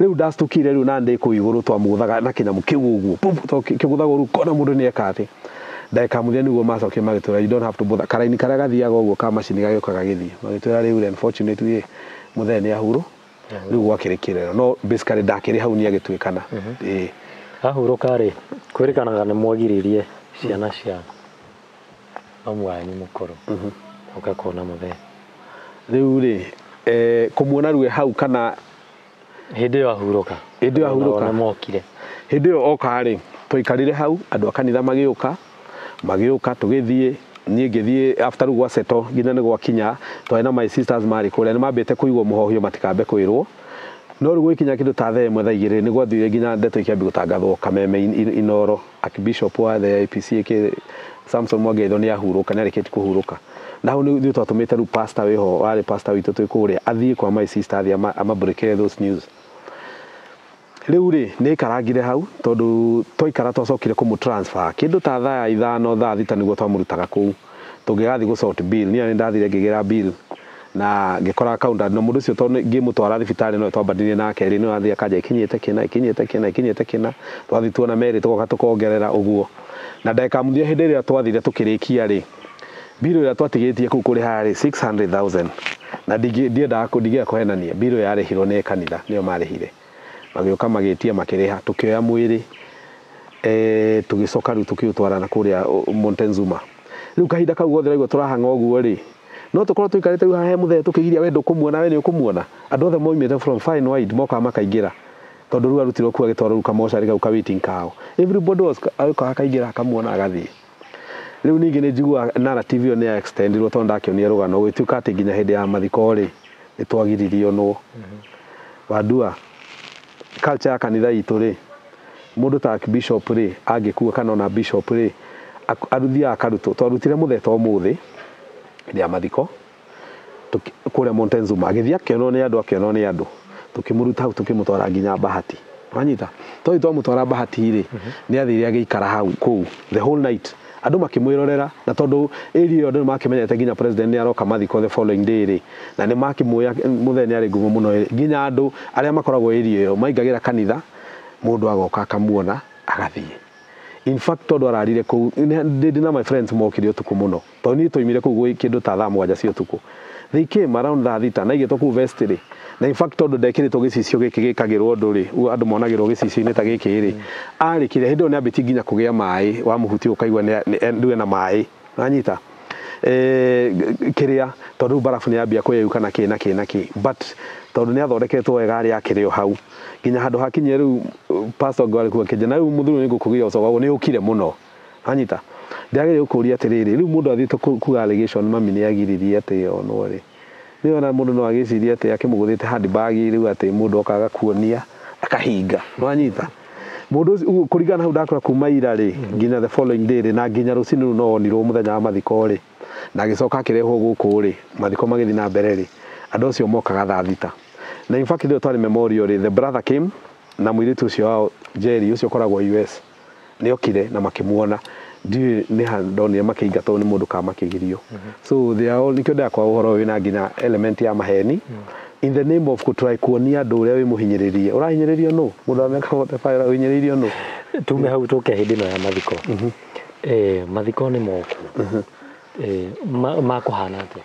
Speaker 2: Rĩu ndacukire rĩu na ndĩ kũu igũrũ twamũgũthaga na kĩnyamũ kĩu ũguo kĩgũthagwo rĩu kona mũndũ nĩ eka atĩ. Ndagĩka mũthia nĩguo macokire magĩtwĩra you don't have to bother, karaini karĩa gathiaga ũguo ka macini gagĩũka gagĩthiĩ, magĩtwĩra rĩu unfortunately mũthee nĩ ahurũ, rĩu gwakĩrĩ kĩrero. No basically ndakĩrĩ hau nĩ agĩtuĩkana. Ĩĩ
Speaker 1: ahurũka rĩ, kwĩrĩkanaga nĩ mwagiririe ciana cia mamu wanyu mũkũrũ ũka kuona mũthee.
Speaker 2: Rĩu rĩ kũmuona rĩu hau kana
Speaker 1: hĩndĩ ĩyo ahurũka,
Speaker 2: hĩndĩ ĩyo ahurũka
Speaker 1: nĩ mokire,
Speaker 2: hĩndĩ ĩyo oka rĩ, twaikarire hau andũ a kanitha magĩũka magĩũka tũgĩthiĩ, niĩ ngĩthiĩ after rĩu gwa settle nginya nĩ gwakinya twarĩ na my sisters marĩ kũrĩa nĩ mambĩte kũigwo mũhohio matikambe kwĩrwo. No rĩu gũgĩkinya kĩndũ ta thaa 1 thaa 2 nĩ gwathire nginya ndeto ikĩambia gũtangathwo Kameme Inoro, Archbishop wa the IPC Samson Mwangi Aitho nĩ ahurũka, nĩ arĩkĩtie kũhurũka. Na hau nĩ ithuĩ twatũmĩte rĩu pastor wĩho, warĩ pastor witũ twĩ kũrĩa, athiĩ kwa my sister athiĩ amabreakĩre those news. Rĩu rĩ nĩ aikarangire hau tondũ twaikara twacokire kũmũ transfer kĩndũ ta thaa 5 thaa 6 nĩguo twamũrutaga kũu tũngĩgathiĩ gũ sort bill. Niĩ nĩ ndathire ngĩgĩra bill na ngĩkora accountant na mũndũ ũcio tondũ ngĩmũtwara thibitarĩ no twambanĩrie nake rĩ, no athiĩ akanja ikinyĩte kĩna ikinyĩte kĩna ikinyĩte kĩna, twathiĩ tuona merĩ tũgoka tũkongerera ũguo. Na ndagĩka mũthia hĩndĩ ĩrĩa twathire tũkĩrĩkia rĩ, bill ĩrĩa twatigĩtie kũu kũrĩha rĩ 600,000 na ndiendaga ndingĩenda kũhenania, bill yarĩhirwo nĩ kanitha nĩo marĩhire, magĩũka magĩtia makĩrĩha, tũkĩoya mwĩrĩ tũgĩcoka rĩu tũkĩũtwara na kũrĩa Montezuma. Rĩu kahinda kau gothe raigua tũrahang'a ũguo rĩ, no tũkorwo tũikarĩte rĩu haha he mũthee tũkĩgiria we ndũkũmuona, we nĩ ũkũmuona. Andũ othe moimĩte from far and wide mokaga makaingĩra tondũ rĩu arutirwo kũu agĩtwarwo rĩu kamocarĩ kau ka waiting kao, everybody was agĩũka akaingĩra akamuona agathiĩ. Rĩu ningĩ nĩ njiguaga narrative ĩyo nĩ ya extendirwo tondũ ndakĩonire rũgano gũgĩtuĩka atĩ nginya hĩndĩ ya mathiko rĩ nĩ twagiririo nwo. Wandua culture ya kanitha itũ rĩ, mũndũ ta bishop rĩ angĩkua kana ona bishop rĩ aruthiaga akarutwo. Twarutire mũthee ta ũmũthĩ hĩndĩ ya mathiko kũrĩa Montezuma, agĩthiĩ akĩonwo nĩ andũ, akĩonwo nĩ andũ, tũkĩmũruta hau tũkĩmũtwara nginya Bahati. Wanyita twathiĩ twamũtwara Bahati rĩ, nĩ athire agĩikara hau kũu the whole night, andũ makĩmwĩrorera, na tondũ area ĩyo andũ nĩmakĩmenyete nginya president nĩ aroka mathiko the following day rĩ, na nĩ makĩmũĩ mũthee nĩ arĩ ngumo mũno rĩ, nginya andũ arĩa makoragwo area ĩyo maingagĩra kanitha mũndũ agoka akamuona agathiĩ. In fact tondũ ararire kũu ndĩ na my friends mokire ũtukũ mũno tondũ niĩ twaimire kũu gwĩ kĩndũ ta thaa 7 cia ũtukũ, they came around thaa 6 na igĩtwo kũu vestry. Na in fact tondũ ndekĩrĩtwo gĩcicio gĩkĩ gĩkagĩrwo ũndũ rĩ, andũ monagĩrwo gĩcicio-inĩ ta gĩkĩ rĩ, arĩkire hĩndĩ ĩyo nĩ ambĩtie nginya kũgĩa maĩ, wamũhutia ũkaigua rĩu ena maĩ, wanyita. Kiria tondu barafu ni yambia kweyuka na ki na ki na ki, but tondu ni athondeketwo wega ari akiri o hau nginya handu hakinyie riu pastor ngwari kuga kinje na riu muthuri ni ngukugia ucoka ni ukire muno anyita ndiagire gukuria atiriri riu mundu athiite kuga allegation mami ni agiririe ati onwo ri ni ona mundu no agiciria ati akimuguthite handbag riu ati mundu okaga kuonia akahinga no anyita mundu kuringana hau ndakora kuma ira ri nginya the following day ri na nginya rucini ru no onirwo muthenya wa mathiko ri na gicoka akirehwo guku ri mathiko magithi na mbere ri andu acio mokaga thaa thita. Na in fact ndio twari memorial ri, the brother came na muiritu ucio wao Jerry ucio koragwo US ni okire na makimuona ndiũ nĩ handonire makĩingatwo nĩ mũndũ kana makĩgirio. So they are all nikio ndakwa ũhoro wĩna nginya element ya maheni in the name of kutry kuonia andũ ũrĩa wĩ mũhinyĩrĩrie. Ũrahinyĩrĩrio nũ? Mũndũ wa mĩaka 45 ũhinyĩrĩirio nũ?
Speaker 1: Tume hau tũke hĩndĩ ĩno ya mathiko. Mathiko nĩ moku. Makũhana atĩa?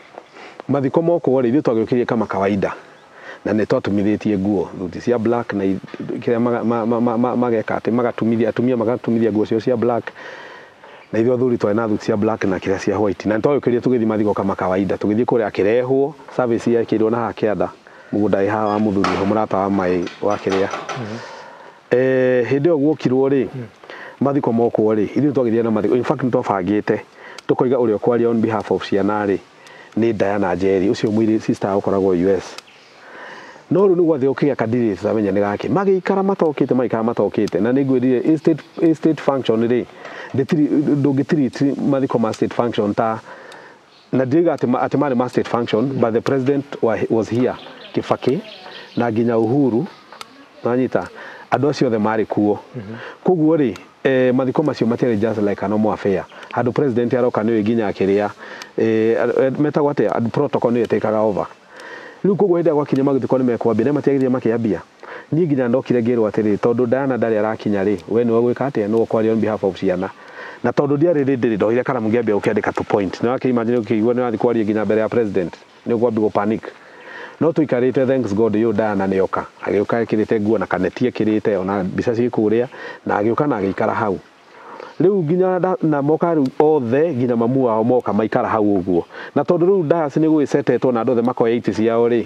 Speaker 2: Mathiko mokwo rĩ, ithuĩ twagĩũkĩrie kama kawaida na nĩ twatumithĩtie nguo thuti cia black na kĩrĩa mageka atĩ magatumithia atumia magatumithia nguo ciao cia black na ithuĩ athuri twarĩ na thuti cia black na kĩrĩa cia white na nĩtwagĩũkĩrire tũgĩthiĩ mathiko kama kawaida tũgĩthiĩ kũrĩa akĩrehwo service yekĩirwo na haha kĩanda mũgũnda ĩ haha wa mũthuri ho mũrata wa maĩ wa kĩrĩa. Hĩndĩ ĩyo guokirwo rĩ mathiko mokwo rĩ ithuĩ twagĩthiĩ na mathiko, in fact nĩtwabangĩte tũkoiga ũrĩa ũkwaria on behalf of ciana rĩ nĩ Diana Njeri ũcio mũirĩ sister ũkoragwo US. No rĩu nĩ gwathiĩ gũkĩgĩa kadiri tũtamenya nĩ gake magĩikara matokĩte magĩikara matokĩte na nĩngwĩrire state function rĩ ndũngĩtiriti mathiko ma state function ta na ndiga atĩ marĩ ma state function, but the president was here Kibaki na nginya Uhuru nanyita andũ acio othe marĩ kuo. Koguo rĩ mathiko macio matiarĩ just like a normal affair handũ president aroka nĩwe nginya akĩrĩa metagwo atĩa protocol nĩyo ĩtĩkaga over. Rĩu koguo hĩndĩ ĩrĩa gwakinya mathiko nĩ mekwambia nĩ matiagĩrĩire makĩambia niĩ nginya ndokire ngĩrwo atĩrĩ tondũ Diana ndarĩ arakinya rĩ we nĩwe gwĩka atĩa nĩwe ũkwaria on behalf of ciana na tondũ ndiarĩ rĩndĩ ndoire karamu ngĩambia gũkĩandĩka to point nĩ wakĩimagine ũkĩigua nĩ wathiĩ kwaria nginya mbere ya president nĩ ũkwambia gũ panic. No tũikarĩte thanks God yũ Diana nĩoka agĩũka ekĩrĩte nguo na kaneti ekĩrĩte ona mbica ciĩ kũrĩa na agĩũka na agĩikara hau rĩu nginya na moka rĩu othe nginya mamu wao moka maikara hau ũguo na tondũ rĩu dais nĩ gwĩcetetwo na andũ othe makoya itĩ ciao rĩ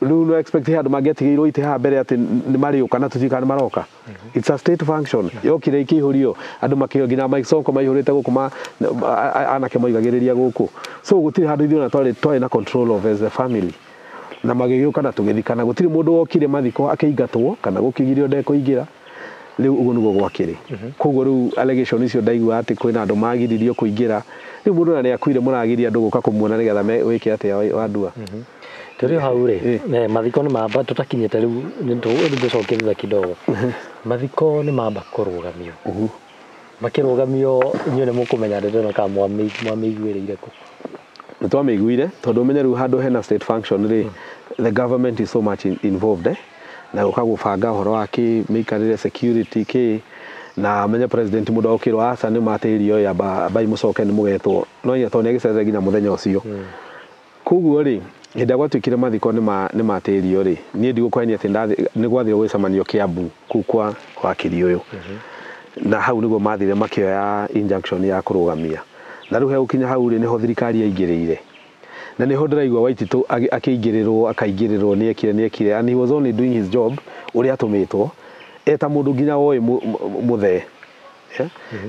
Speaker 2: rĩu no expect andũ mangĩatigĩirwo itĩ haha mbere atĩ nĩ marĩũka na tũtiũĩ kana nĩ maroka. It's a state function yokire ikĩihũrio andũ makĩo nginya Mike Sonko maihũrĩte gũkũ anake moigagĩrĩria gũkũ so gũtirĩ handũ ithuĩ ona twarĩ na control of as a family na magĩgĩũka na tũgĩthikana gũtirĩ mũndũ wokire mathiko akĩingatwo kana gũkĩgirio ndekũingĩra rĩu ũguo nĩguo gwakĩrĩ. Koguo rĩu allegation icio ndaigua atĩ kwĩna andũ magiririo kũingĩra rĩu mũndũ na nĩakuire mũragiria andũ gũka kũmuona nĩgetha wĩke atĩa wandua.
Speaker 1: Tũrĩ hau rĩ mathiko nĩ mamba tũtakinyĩte rĩu nĩtũcokie thutha kidogo. Mathiko nĩ mamba kũrũgamio makĩrũgamio inyuĩ nĩ mũkũmenya ndeto ĩno kana mwamĩiguĩrĩire kũ?
Speaker 2: Nĩ twamĩiguire tondũ ũmenye rĩu handũ hena state function rĩ the government is so much involved na gũka gũbanga ũhoro wa kĩ mĩikarĩre security kĩ na menye president mũndũ okĩrwo aca nĩ matĩirio ya mbai mũcoke nĩ mũgetwo no nginya tondũ nĩagĩcerere nginya mũthenya ũcio. Koguo rĩ hĩndĩ ĩrĩa gwatuĩkire mathiko nĩ matĩirio rĩ niĩ ndigũkũhenia atĩ nĩ gwathire gũgĩcemanio Kiambu kũu kwa wakiri ũyũ na hau nĩguo mathire makĩoya injunction ya kũrũgamia na rĩu hegũkinya hau rĩ nĩho thirikari yaingĩrĩire na nĩho ndĩraigua Waititũ akĩingĩrĩrwo akaingĩrĩrwo nĩekire and he was only doing his job ũrĩa atũmĩtwo eta mũndũ nginya woĩ mũthee.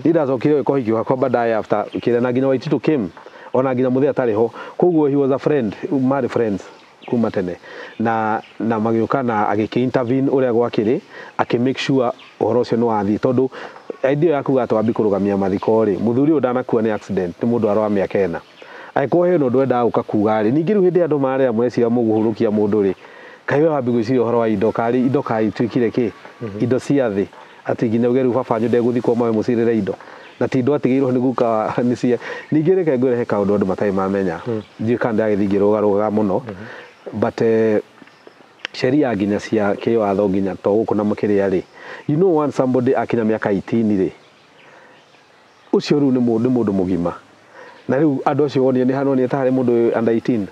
Speaker 2: Niĩ ndacokire gwĩka ũhiki wakwa baadaye after kĩrĩa na nginya Waititũ came ona nginya mũthee atarĩ ho koguo he was a friend marĩ friends kuma tene na magĩũka na agĩkĩ intervene ũrĩa gwakĩrĩ akĩ make sure ũhoro ũcio nĩ wathiĩ tondũ idea ya kuga atĩ wambi kũrũgamia mathiko rĩ mũthuri ũyũ ndanakua nĩ accident nĩ mũndũ arwa mĩaka ĩna angĩkorwo hena ũndũ endaga gũka kuga rĩ ningĩ rĩu hĩndĩ andũ marĩa meciria mũgũhurũkia mũndũ rĩ kaĩ we wambi gwĩciria ũhoro wa indo karĩ indo kaĩ ituĩkire kĩ indo cia thĩ atĩ nginya uge rĩu baba wanyu ndegũthikwo mawe mũcirĩre indo na ti indo atigĩirwo nĩ guka nĩ cia ningĩ reke ngwĩre he kaũndũ andũ matarĩ mamenya ndiũĩ kana ndĩragĩthiĩ ngĩrũgarũgaga mũno but sheria nginya cia kĩwatho nginya to gũkũ na makĩrĩa rĩ you know once somebody akinya mĩaka 18 rĩ ũcio rĩu nĩ mũndũ mũgima na rĩu andũ acio wonire nĩ hanonire ta harĩ mũndũ under 18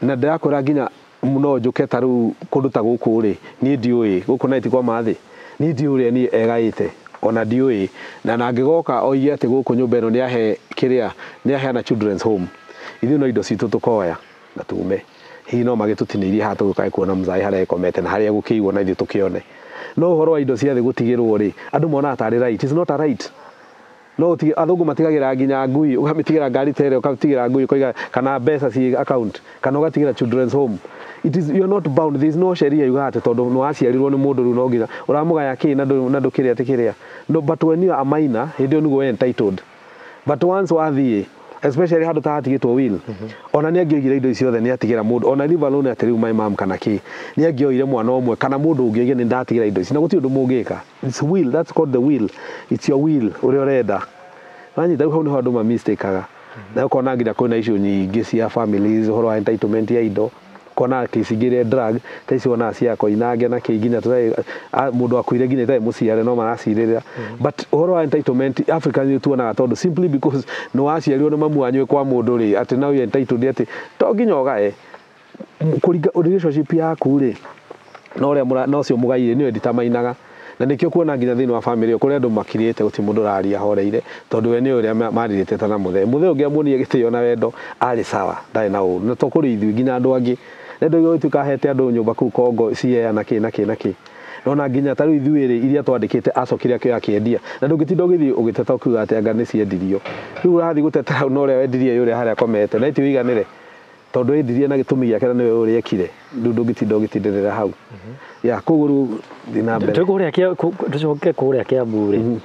Speaker 2: na ndĩrakwĩra nginya no njũke ta rĩu kũndũ ta gũkũ rĩ niĩ ndiũĩ gũkũ na kwa mathĩ niĩ ndiũĩ ũrĩa niĩ egaĩte Ona ndiũĩ na nangĩgoka oige atĩ gũkũ nyũmba ĩno nĩahe kĩrĩa, nĩaheana children's home, ithuĩ no indo citũ tũkoya na tume. Hihi no magĩtũtinĩirie haha tũgĩũkae kuona mzai harĩa ekomete na harĩa egũkĩigwo na ithuĩ tũkĩone. No ũhoro wa indo cia thĩ gũtigĩrwo rĩ, andũ monaga tarĩ right. It's not a right. No ũtige athũngũ matigagĩra nginya ngui, ũkamĩtigĩra ngari ta ĩrĩa, ũkamĩtigĩra ngui, ũkoiga kana mbeca ci account, kana ũgatigĩra children's home. It is, you are not bound. There is no sheria yugaga atĩ tondũ nĩ waciarirwo nĩ mũndũ rĩu no nginya ũramũgaya kĩ na ndũkĩrĩa atĩ kĩrĩa. No, but when you are a minor, hĩndĩ ĩyo nĩguo we entitled. But once wathiĩ, especially handũ ta hatigĩtwo will, ona nĩ angĩoigire indo ici ciothe nĩ atigĩra mũndũ, ona leave alone atĩ rĩu my mom kana kĩ, nĩ angĩoire mwana ũmwe kana mũndũ ũngĩ oige nĩ ndatigĩra indo ici, na gũtirĩ ũndũ mũngĩka. It's will, that's called the will. It's your will, ũrĩa ũrenda. Wanyita, rĩu hau nĩho andũ ma mistake-aga. Na ũkona nginya kwĩna issue nyingĩ cia families, ũhoro wa entitlement ya indo, ũkona kesi ingĩ drug ta icio wonaga cia Koinange na kĩ, nginya mũndũ akuire nginya itarĩ mũciare no maracirĩrĩra. But ũhoro wa entitlement Africa nĩ tuonaga tondũ simply because nĩ waciarirwo nĩ mamu wanyu kwa mũndũ rĩ, atĩ now you entitled, atĩ to nginya ũgae kũringa relationship yaku rĩ, no ũrĩa no ũcio mũgaire nĩwe determinaga. Na nĩkĩo kuona nginya thĩinĩ wa family kũrĩa andũ makirĩte gũtirĩ mũndũ ũraria horeire, tondũ we nĩ ũrĩa marirĩte ta na mũthee. Mũthee ũngĩ amuonie gĩtĩo na wendo arĩ sawa, ndarĩ na ũru. Na to kũrĩ ithuĩ nginya andũ angĩ. Na ndũigua gũtuĩka ahete andũ nyũmba kũu Kongo ciea na kĩ na kĩ na kĩ. Nona nginya ta rĩu ithuĩ rĩ, iria twandĩkĩte acokire akĩoya akĩendia. Na ndũngĩtinda ũgĩthiĩ ũgĩteta ũkiuga atĩ anga nĩ ciendirio. Rĩu ũrathiĩ gũteta hau na ũrĩa wendirie ũrĩa harĩa akomete, na itiũiganĩre. Tondũ endirie na gĩtũmi gĩake na nĩwe ũrĩa ekire. Rĩu ndũngĩtinda ũgĩtindĩrĩra hau. Ya, koguo rĩu thiĩ na mbere.
Speaker 1: Tũcoke kũrĩa Kiambu rĩ,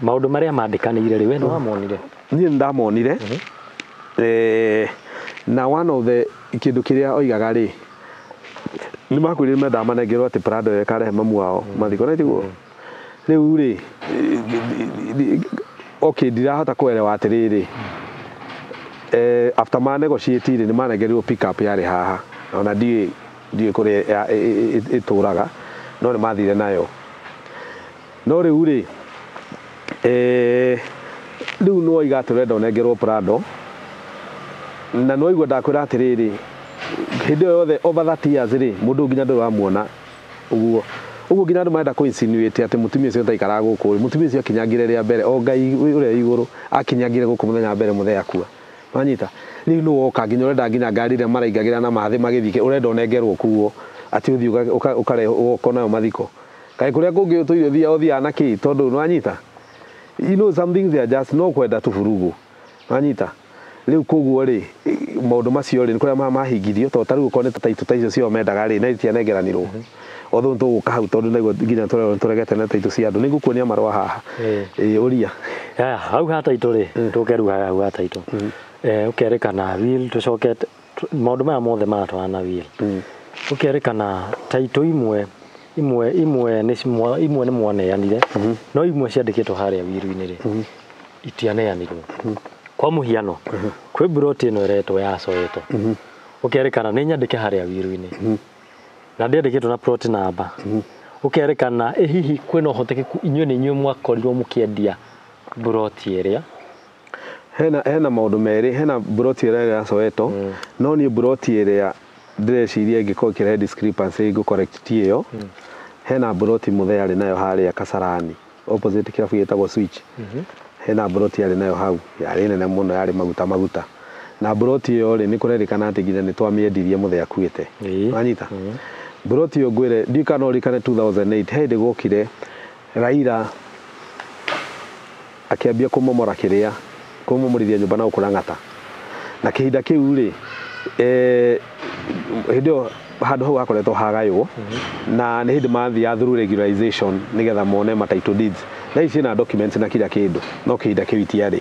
Speaker 1: maũndũ marĩa mandĩkanĩire rĩ, we nĩ wamonire?
Speaker 2: Niĩ nĩ ndamonire. Na one of the kĩndũ kĩrĩa oigaga rĩ, nĩ makwĩrire mendaga manengerwo atĩ Prado ĩyo ĩkarehe mamu wao mathiko, na tiguo? Rĩu rĩ, okay, ndirahota kuelewa atĩrĩrĩ, after ma negotiate rĩ, nĩ manengerirwo pick up yarĩ haha, ona ndiũĩ kũrĩa ĩtũraga, no nĩ mathire nayo. No rĩu rĩ, rĩu nĩ woiga atĩ ũrenda ũnengerwo Prado, na nĩ waigua ndakwĩra atĩrĩrĩ, hĩndĩ ĩyo yothe over 30 years rĩ, mũndũ nginya ndũrĩ wamuona ũguo. Ũguo nginya andũ marenda kũ insinuate atĩ mũtumia ũcio ndaikaraga gũkũ rĩ, mũtumia ũcio akinyangire rĩa mbere, o Ngai ũrĩa igũrũ akinyangire gũkũ mũthenya wa mbere mũthee akua. Wanyita? Rĩu nĩ woka nginya ũrenda nginya ngari ĩrĩa maraingagĩra na mathĩ magĩthiĩ, ũrenda ũnengerwo kuo atĩ ũthiĩ ũkarehe ũka nayo mathiko. Kaĩ kũrĩa kũngĩ ũtũire ũthiaga na kĩ, tondũ nĩ wanyita? You know some things they are just no kwenda tu burugu. Wanyita? Rĩu koguo rĩ, maũndũ macio rĩ, nĩ kũrĩa mahingirio, tondũ ta rĩu okorwo nĩ ta taitũ ta icio ciao mendaga rĩ, na itianengeranirwo. Although nĩtũgũka hau tondũ naiguo nginya tũregete na taitũ cia andũ. Nĩngũkuonia marũa haha. Ũria.
Speaker 1: Hau ha taitũ rĩ, tũke rĩu hau ha taitũ. Ũkerĩkana will, tũcoke maũndũ maya mothe maratwarana na will. Ũkerĩkana taitũ imwe imwe nĩ mwaneanire, no imwe ciandĩkĩtwo harĩa will-inĩ rĩ, itianeanirwo. Kwa mũhiano, kwĩ mburoti ĩno ĩretwo ya Soweto. Ũkerĩkana nĩ nyandĩke harĩa will-inĩ. Na ndĩandĩkĩtwo na plot number. Ũkerĩkana ĩ hihi kwĩna ũhotekeku inyuĩ nĩ inyuĩ mwakorirwo mũkĩendia mburoti ĩrĩa.
Speaker 2: Hena maũndũ merĩ, hena mburoti ĩrĩa ya Soweto, no niĩ mburoti ĩrĩa ndĩreciria ĩngĩkorwo ĩkĩrehe discrepancy ngũ correct ti ĩyo. Hena mburoti mũthee arĩ nayo harĩa Kasarani, opposite kĩrabu gĩtagwo Switch. Hena mburoti arĩ nayo hau, yarĩ nene mũno, yarĩ maguta maguta. Na mburoti ĩyo rĩ, nĩ kũrerĩkana atĩ nginya nĩ twamĩendirie mũthee akuĩte. Wanyita? Mburoti ĩyo ngwĩre, ndiũĩ kana no ũririkane 2008, he hĩndĩ gwokire Raila akĩambia kũmomora kĩrĩa, kũmomorithia nyũmba na gũkũ Lang'ata. Na kĩhinda kĩu rĩ, hĩndĩ ĩyo handũ hau hakoretwo hagaywo, na nĩ hĩndĩ mathiaga through regularization nĩgetha mone ma title deeds. Thaa ici ciĩna documents na kila kĩndũ, no kĩhinda kĩu itiarĩ.